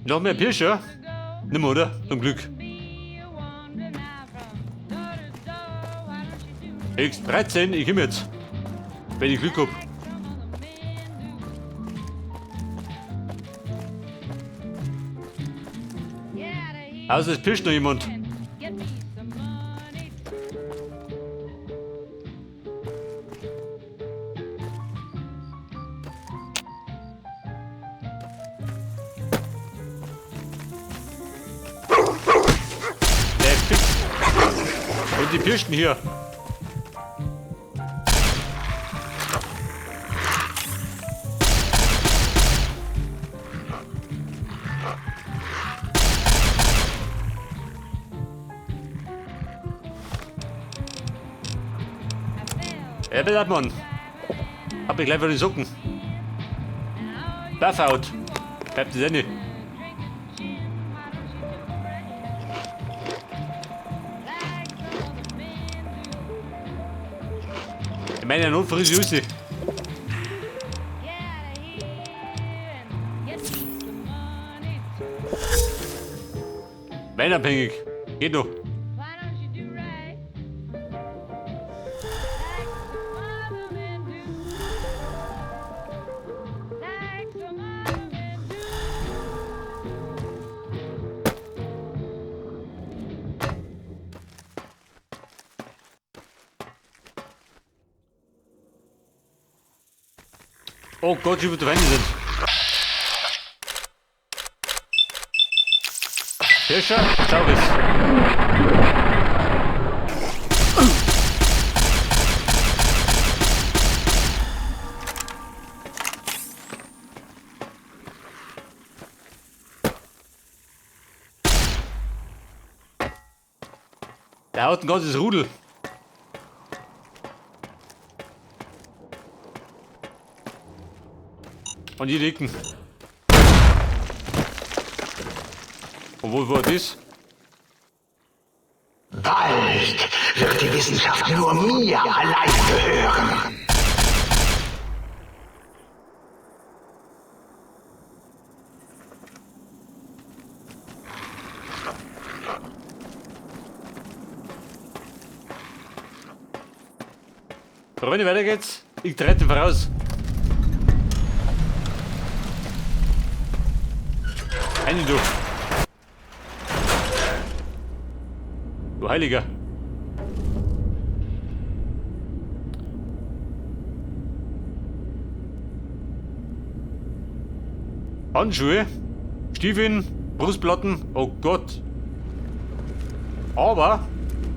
Noch mehr Pirscher? Nimm, oder? Zum Glück. X13, ich komm jetzt. Wenn ich Glück hab. Also es pirscht noch jemand. Der fix. Und die pirschten hier. Ja, bitte, Mann. Hab ich gleich wieder die Socken. Buff-out. Bleibt das nicht. Ich meine, Notfall ist Jussi. Weinabhängig. Geht noch. Oh Gott, wie viele Feinde sind. Hirscher, Taurus. Der haut ein ganzes Rudel. Und die Dicken. Und wo war das? Bald wird die Wissenschaft nur mir allein gehören. Freunde, weiter geht's. Ich trete voraus. Eine du. Du Heiliger. Handschuhe, Stiefeln, Brustplatten, oh Gott. Aber,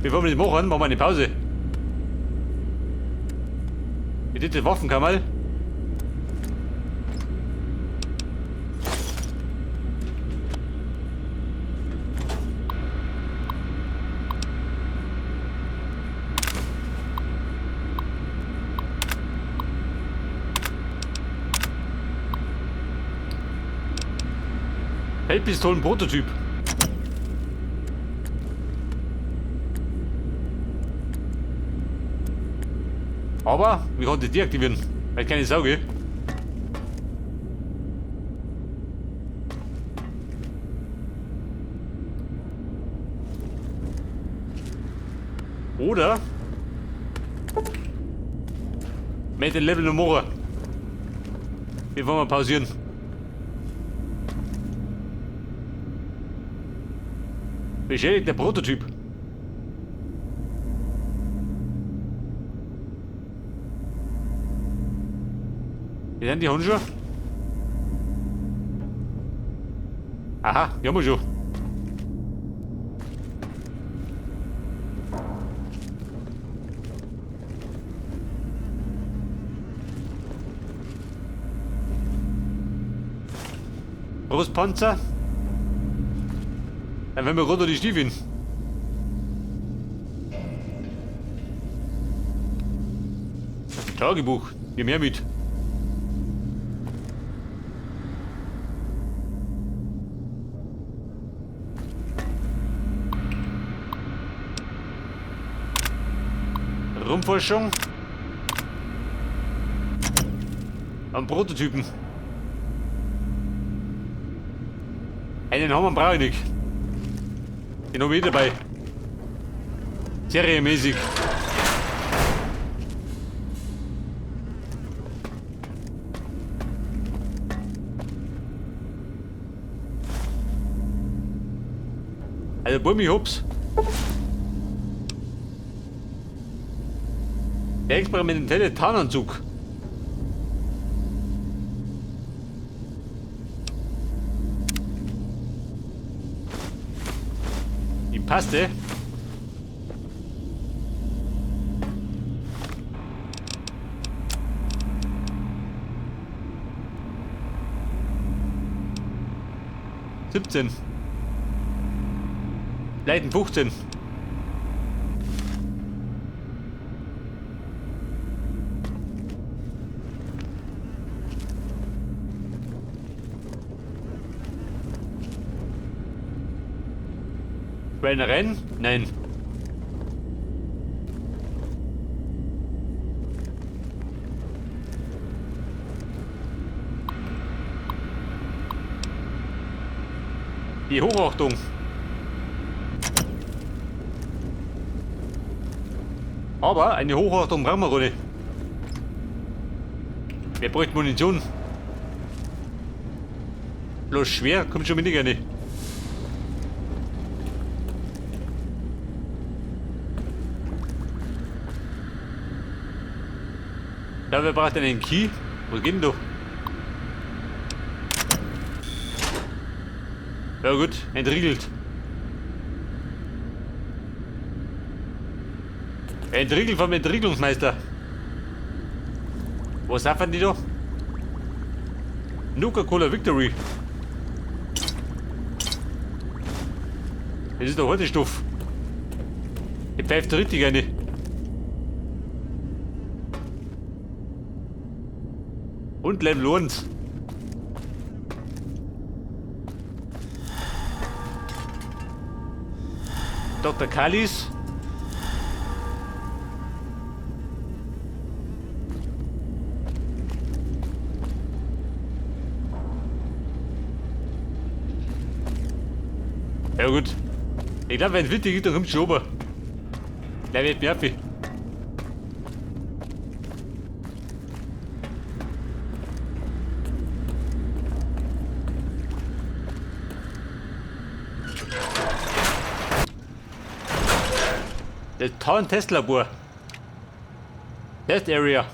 bevor wir das machen, machen wir eine Pause. Die dritte Waffenkammer. Feldpistolen-Prototyp. Aber wir konnten deaktivieren. Weil keine Sauge. Oder mit den Level Nummer. Wir wollen mal pausieren. Beschädigter Prototyp. Wie sind die Handschuhe? Aha, die haben wir schon. Brustpanzer. Dann werden wir runter die Stiefeln. Tagebuch, nimm her mit. Rumforschung. Am Prototypen. Einen Hammer brauche ich nicht. Den habe ich dabei. Serienmäßig. Also Bummi hops. Der experimentelle Tarnanzug. Die passte. 17. Leiten 15. Schweinereien? Nein. Die Hochachtung. Aber eine Hochachtung brauchen wir gar nicht. Wer braucht Munition? Bloß schwer, kommt schon mit nicht. Ja, wer braucht denn einen Key? Wo geht denn doch? Ja gut, entriegelt. Entriegelt vom Entriegelungsmeister. Wo saffern die doch? Nuka-Cola Victory. Das ist doch heute Stoff. Die pfeift richtig eine. Und Level 1. Dr. Kalis. Ja gut. Ich glaube, wenn es wichtig ist, dann kommt schon oben. Der wird nervig. Das Town-Testlabor. Test Area.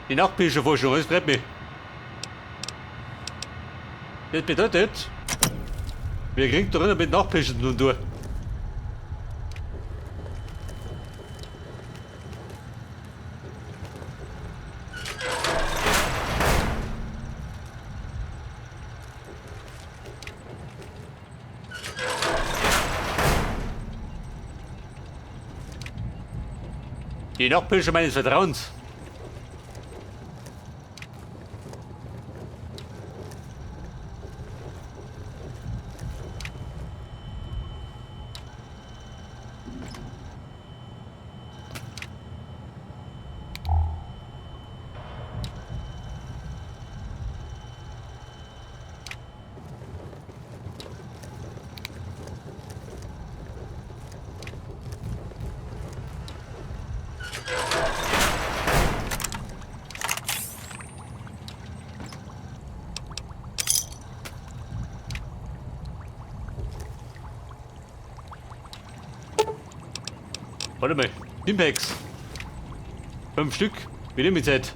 Die Nachtpirscherforschung, das freut mich. Das bedeutet, wir kriegen da drinnen mit Nachtpirschen nun durch. Die Nachtpirsche meines Vertrauens. Warte mal, Stimpaks. 5 Stück. Wie nehmen wir Zeit?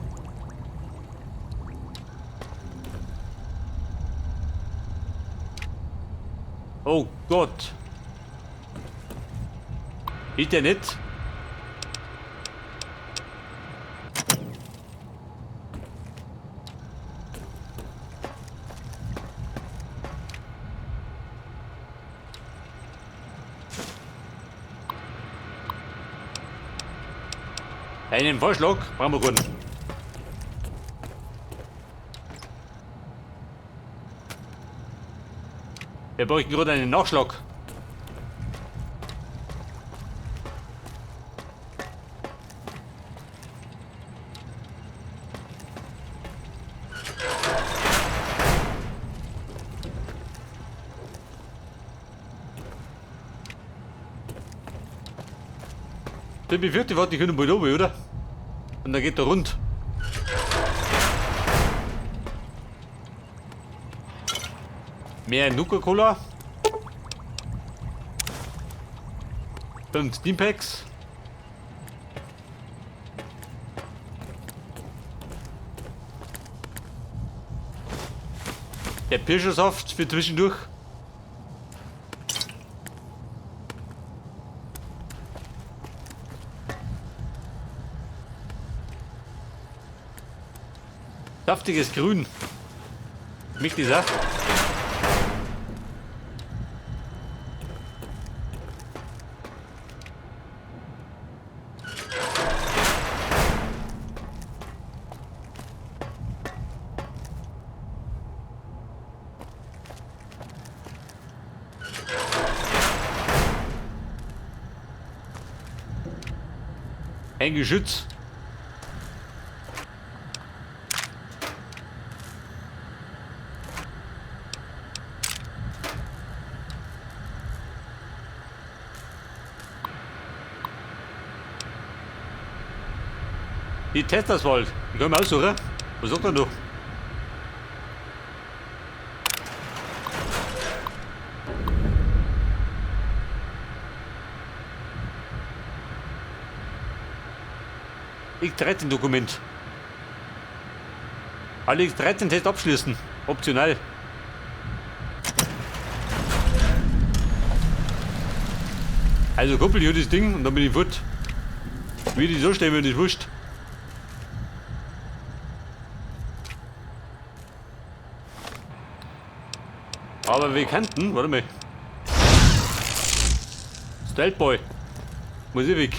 Oh Gott. Ist der nicht? Einen Vorschlag brauchen wir keinen. Wir bräuchten gerade einen Nachschlag. Der befürchte, warte, ich können bald runter, oder? Und dann geht er rund. Mehr Nuka-Cola. 5 Stimpaks. Der Pirschersaft für zwischendurch. Saftiges Grün. Schmeckt das auch? Ein Geschütz. Die Testauswahl, die können wir aussuchen. Was sagt er noch? X13 Dokument. Alle X13 Test abschließen. Optional. Also koppel ich das Ding und dann bin ich fort. Wie die so stellen, wenn ich wurscht. Aber wir könnten, warte mal. Stealth Boy. Muss ich weg.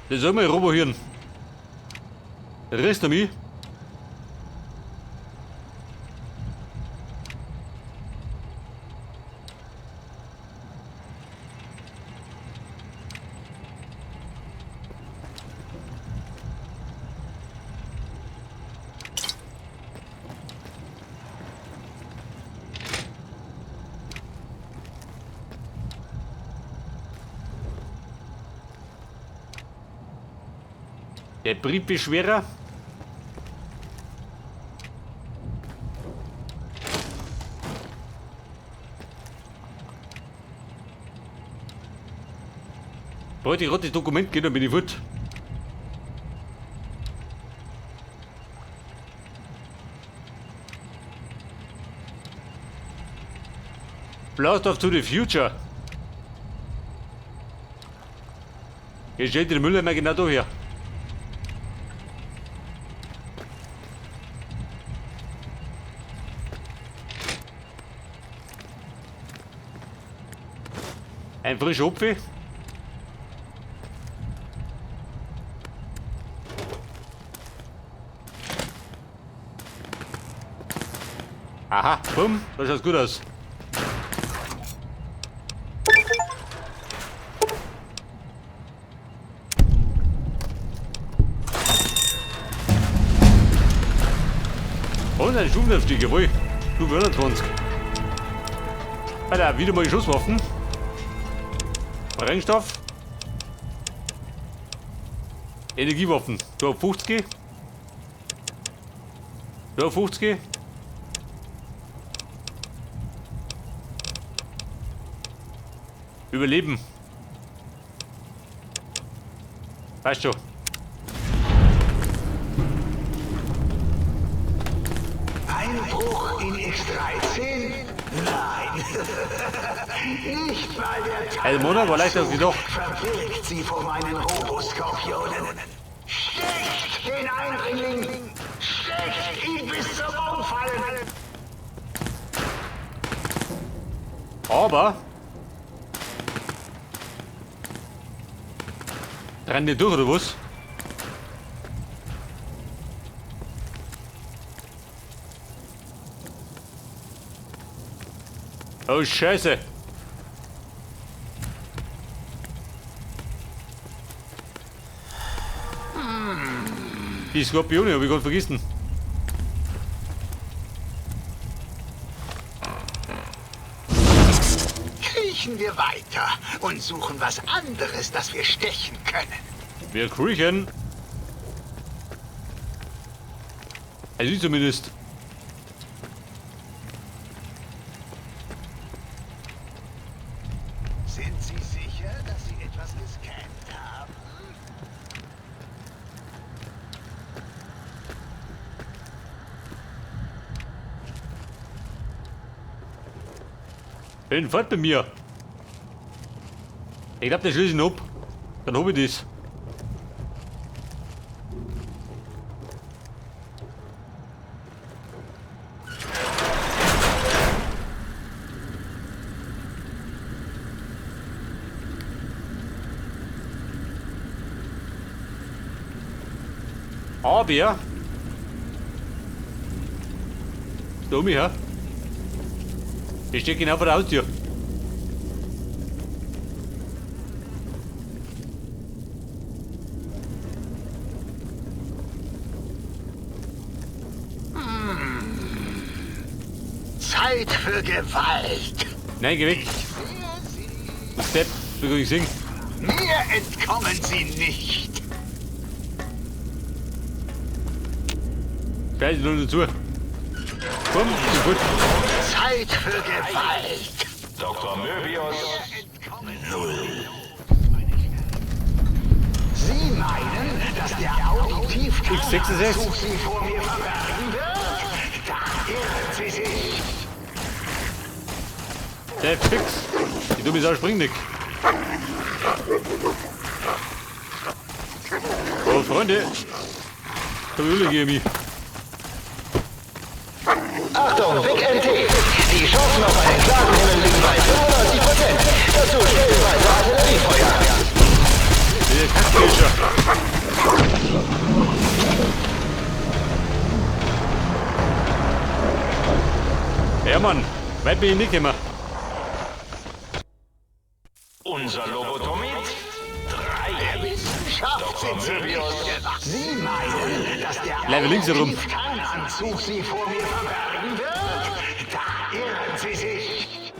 Das soll mal Robohirn. Rest an mich. Der Briefbeschwerer. Wollte ich gerade das Dokument gehen, dann bin ich fort. Blast off to the future. Hier steht der Mülleimer genau da her. Ein frischer Apfel. Aha, bumm, das schaut gut aus. Und ein Stufenaufstieg, jawohl. Stufe 21. Alter, wieder mal die Schusswaffen. Brennstoff. Energiewaffen. Da 50. Da 50. Überleben. Weißt schon. Einbruch in X13? Nein. Nicht mal der Also Mona war leichter als gedacht. Verbirgt sie vor meinen Roboskorpionen. Sticht den Eindringling! Sticht ihn bis zum Umfallen! Aber rennen die durch, oder was? Oh Scheiße! Die Skorpione habe ich gerade vergessen. Kriechen wir weiter und suchen was anderes, das wir stechen können. Wir kriechen. Also ich zumindest. Sind Sie sicher, dass Sie etwas gescannt haben? Bin fort bei mir. Ich glaub, der schließe ich ab. Dann hab ich das. Aber da um mich her. Ich stehe genau vor der Haustür. Zeit für Gewalt. Nein, geh weg. Du Step, du kannst singen. Mir entkommen Sie nicht. Scheiße, nur dazu. Komm, ist gut. Zeit für Gewalt. Dr. Möbius. Null. Sie meinen, dass der Auditivkanalzug X66. Sie vor mir verbergen wird? Da irren Sie sich. Der fix. Die dumme Sau springt nicht. Oh, Freunde. Komm, Öle, geh mich. Achtung, Big NT! Die Chancen auf einen klaren Himmel liegen bei 95%. Dazu stellenweise Artilleriefeuer. Der Kackfischer. Ja, Mann. Weit bin ich nicht gekommen. Unser Lobotomit. 3. Wissenschaft sind Sie nicht gewachsen. Sie meinen, dass der Bleib links herum. Auditivkananzug Sie vor mir verbergen wird? Da irren Sie sich.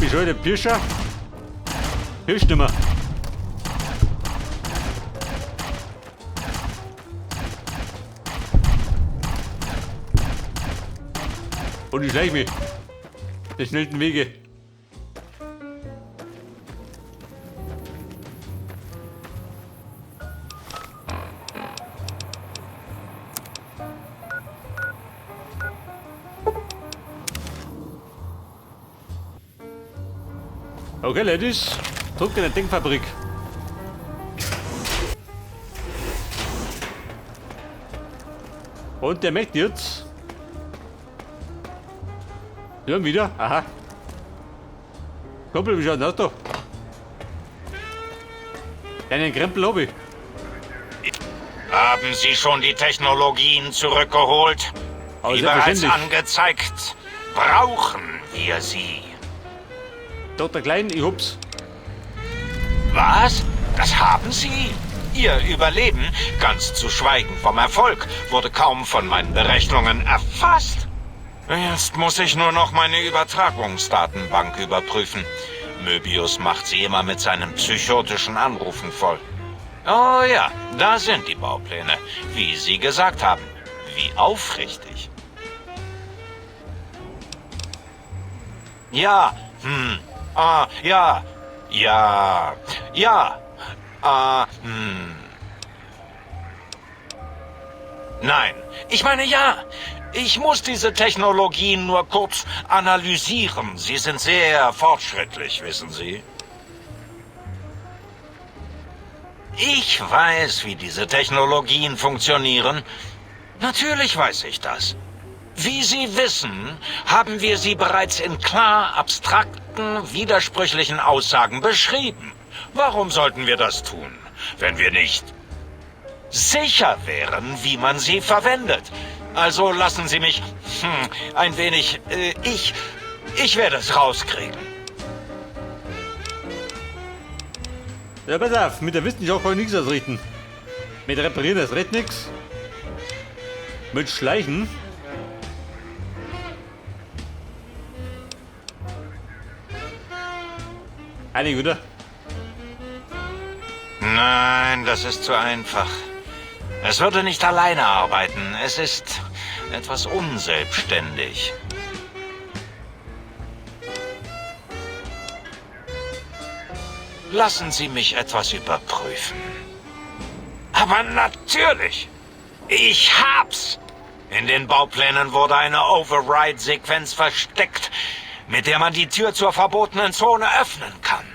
Bescheuerte Pirscher. Pirscht nimmer. Und ich schleich mich. Der schnellsten Wege. Okay, Ladies, zurück in der Denkfabrik. Und der möchte jetzt. Ja, wieder. Aha. Kumpel, wie schaut denn aus da? Deinen Krempel hab ich. Haben Sie schon die Technologien zurückgeholt? Aber Wie bereits selbstverständlich. angezeigt, brauchen wir sie. Dr. Klein, ich hab's. Was? Das haben Sie? Ihr Überleben, ganz zu schweigen vom Erfolg, wurde kaum von meinen Berechnungen erfasst. Jetzt muss ich nur noch meine Übertragungsdatenbank überprüfen. Möbius macht sie immer mit seinen psychotischen Anrufen voll. Oh ja, da sind die Baupläne. Wie Sie gesagt haben. Wie aufrichtig. Ja, ah, ja, ja, ja, ah, Nein, ich meine ja. Ich muss diese Technologien nur kurz analysieren. Sie sind sehr fortschrittlich, wissen Sie. Ich weiß, wie diese Technologien funktionieren. Natürlich weiß ich das. Wie Sie wissen, haben wir sie bereits in klar abstrakten, widersprüchlichen Aussagen beschrieben. Warum sollten wir das tun, wenn wir nicht sicher wären, wie man sie verwendet? Also lassen Sie mich ein wenig... Ich werde es rauskriegen. Ja, pass auf, mit der Wissenschaft kann ich nichts ausrichten. Mit Reparieren, das recht nix. Mit Schleichen. Einig, oder? Nein, das ist zu einfach. Es würde nicht alleine arbeiten. Es ist etwas unselbstständig. Lassen Sie mich etwas überprüfen. Aber natürlich! Ich hab's! In den Bauplänen wurde eine Override-Sequenz versteckt, mit der man die Tür zur verbotenen Zone öffnen kann.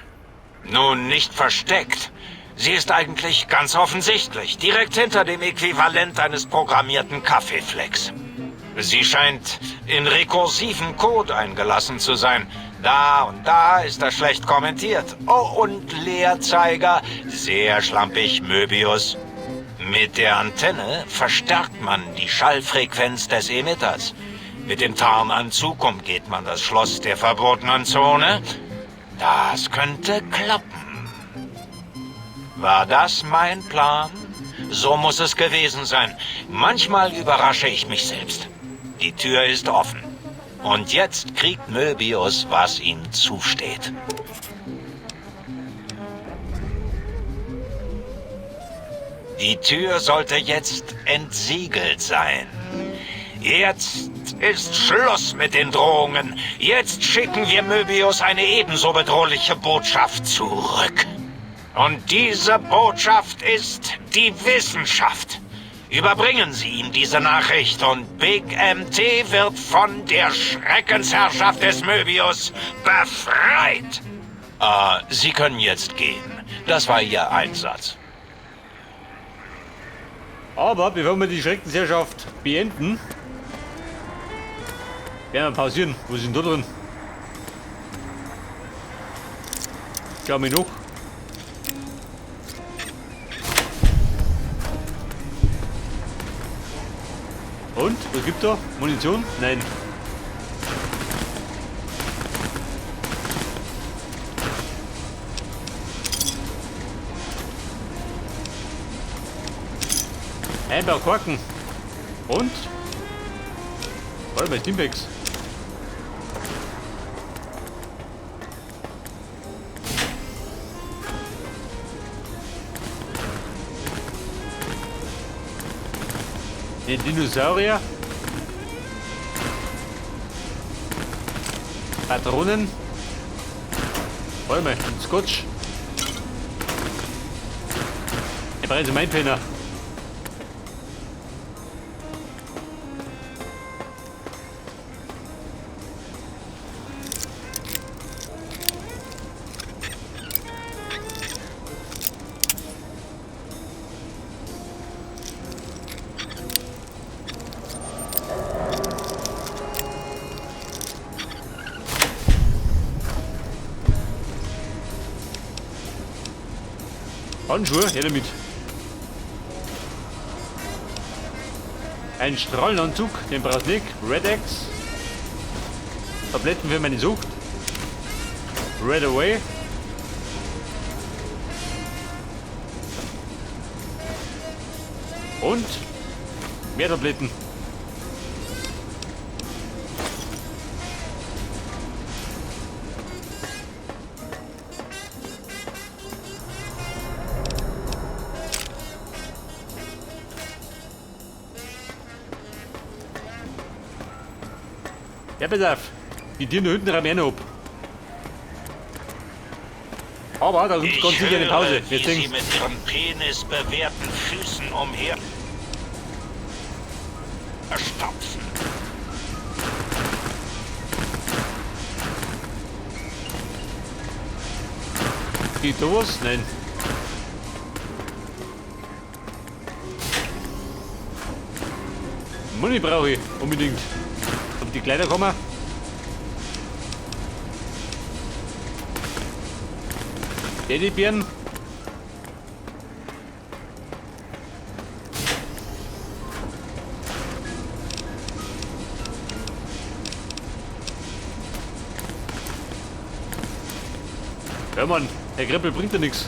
Nun, nicht versteckt. Sie ist eigentlich ganz offensichtlich, direkt hinter dem Äquivalent eines programmierten Kaffeeflecks. Sie scheint in rekursiven Code eingelassen zu sein. Da und da ist das schlecht kommentiert. Oh, und Leerzeiger. Sehr schlampig, Möbius. Mit der Antenne verstärkt man die Schallfrequenz des Emitters. Mit dem Tarnanzug umgeht man das Schloss der verbotenen Zone. Das könnte klappen. War das mein Plan? So muss es gewesen sein. Manchmal überrasche ich mich selbst. Die Tür ist offen. Und jetzt kriegt Möbius, was ihm zusteht. Die Tür sollte jetzt entsiegelt sein. Jetzt ist Schluss mit den Drohungen. Jetzt schicken wir Möbius eine ebenso bedrohliche Botschaft zurück. Und diese Botschaft ist die Wissenschaft. Überbringen Sie ihm diese Nachricht und Big MT wird von der Schreckensherrschaft des Möbius befreit. Sie können jetzt gehen. Das war Ihr Einsatz. Aber bevor wir die Schreckensherrschaft beenden, werden wir pausieren. Wo sind da drin? Schau mich noch. Und? Was gibt da? Munition? Nein. Ein paar Korken. Und? Warte mal, Stimpaks. Den Dinosaurier. Patronen. Warte mal, ein Scotch. Ich brauche meinen Penner. Handschuhe, her damit. Ein Strahlenanzug, den brauchst du nicht. Red X. Tabletten für meine Sucht. Red Away. Und mehr Tabletten. Ja, pass auf. Die Tiere da hinten räumen eh noch ab. Aber da gibt's ganz sicher eine Pause. Höre, wie Sie mit Ihrem Penis bewehrten Füßen umher stapfen. Geht da was? Nein. Money brauche ich unbedingt. Ob die Kleider kommen? Teddybären. Ja Mann, der Kreppel bringt ja nichts.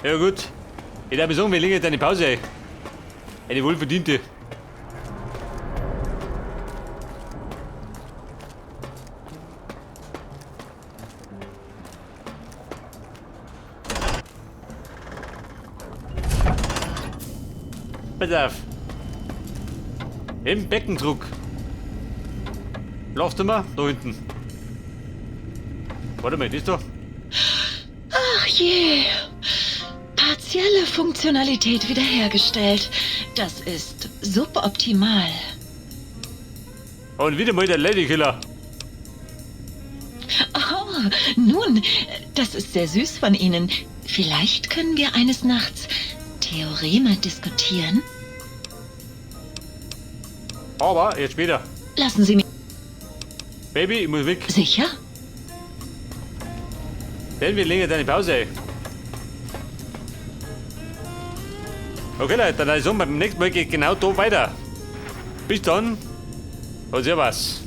Ja gut. Ich darf sagen, wir legen jetzt eine Pause ein. Eine wohlverdiente. Pass auf. Im Beckendruck. Schlafzimmer, da hinten. Warte mal, das da. Ach je. Partielle Funktionalität wiederhergestellt. Das ist suboptimal. Und wieder mal der Ladykiller. Oh, nun, das ist sehr süß von Ihnen. Vielleicht können wir eines Nachts Theoreme diskutieren. Aber jetzt später. Lassen Sie mich. Baby, ich muss weg. Sicher? Denn wir legen jetzt eine Pause ein. Okay, Leute, dann also beim nächsten Mal geht genau da weiter. Bis dann und servus.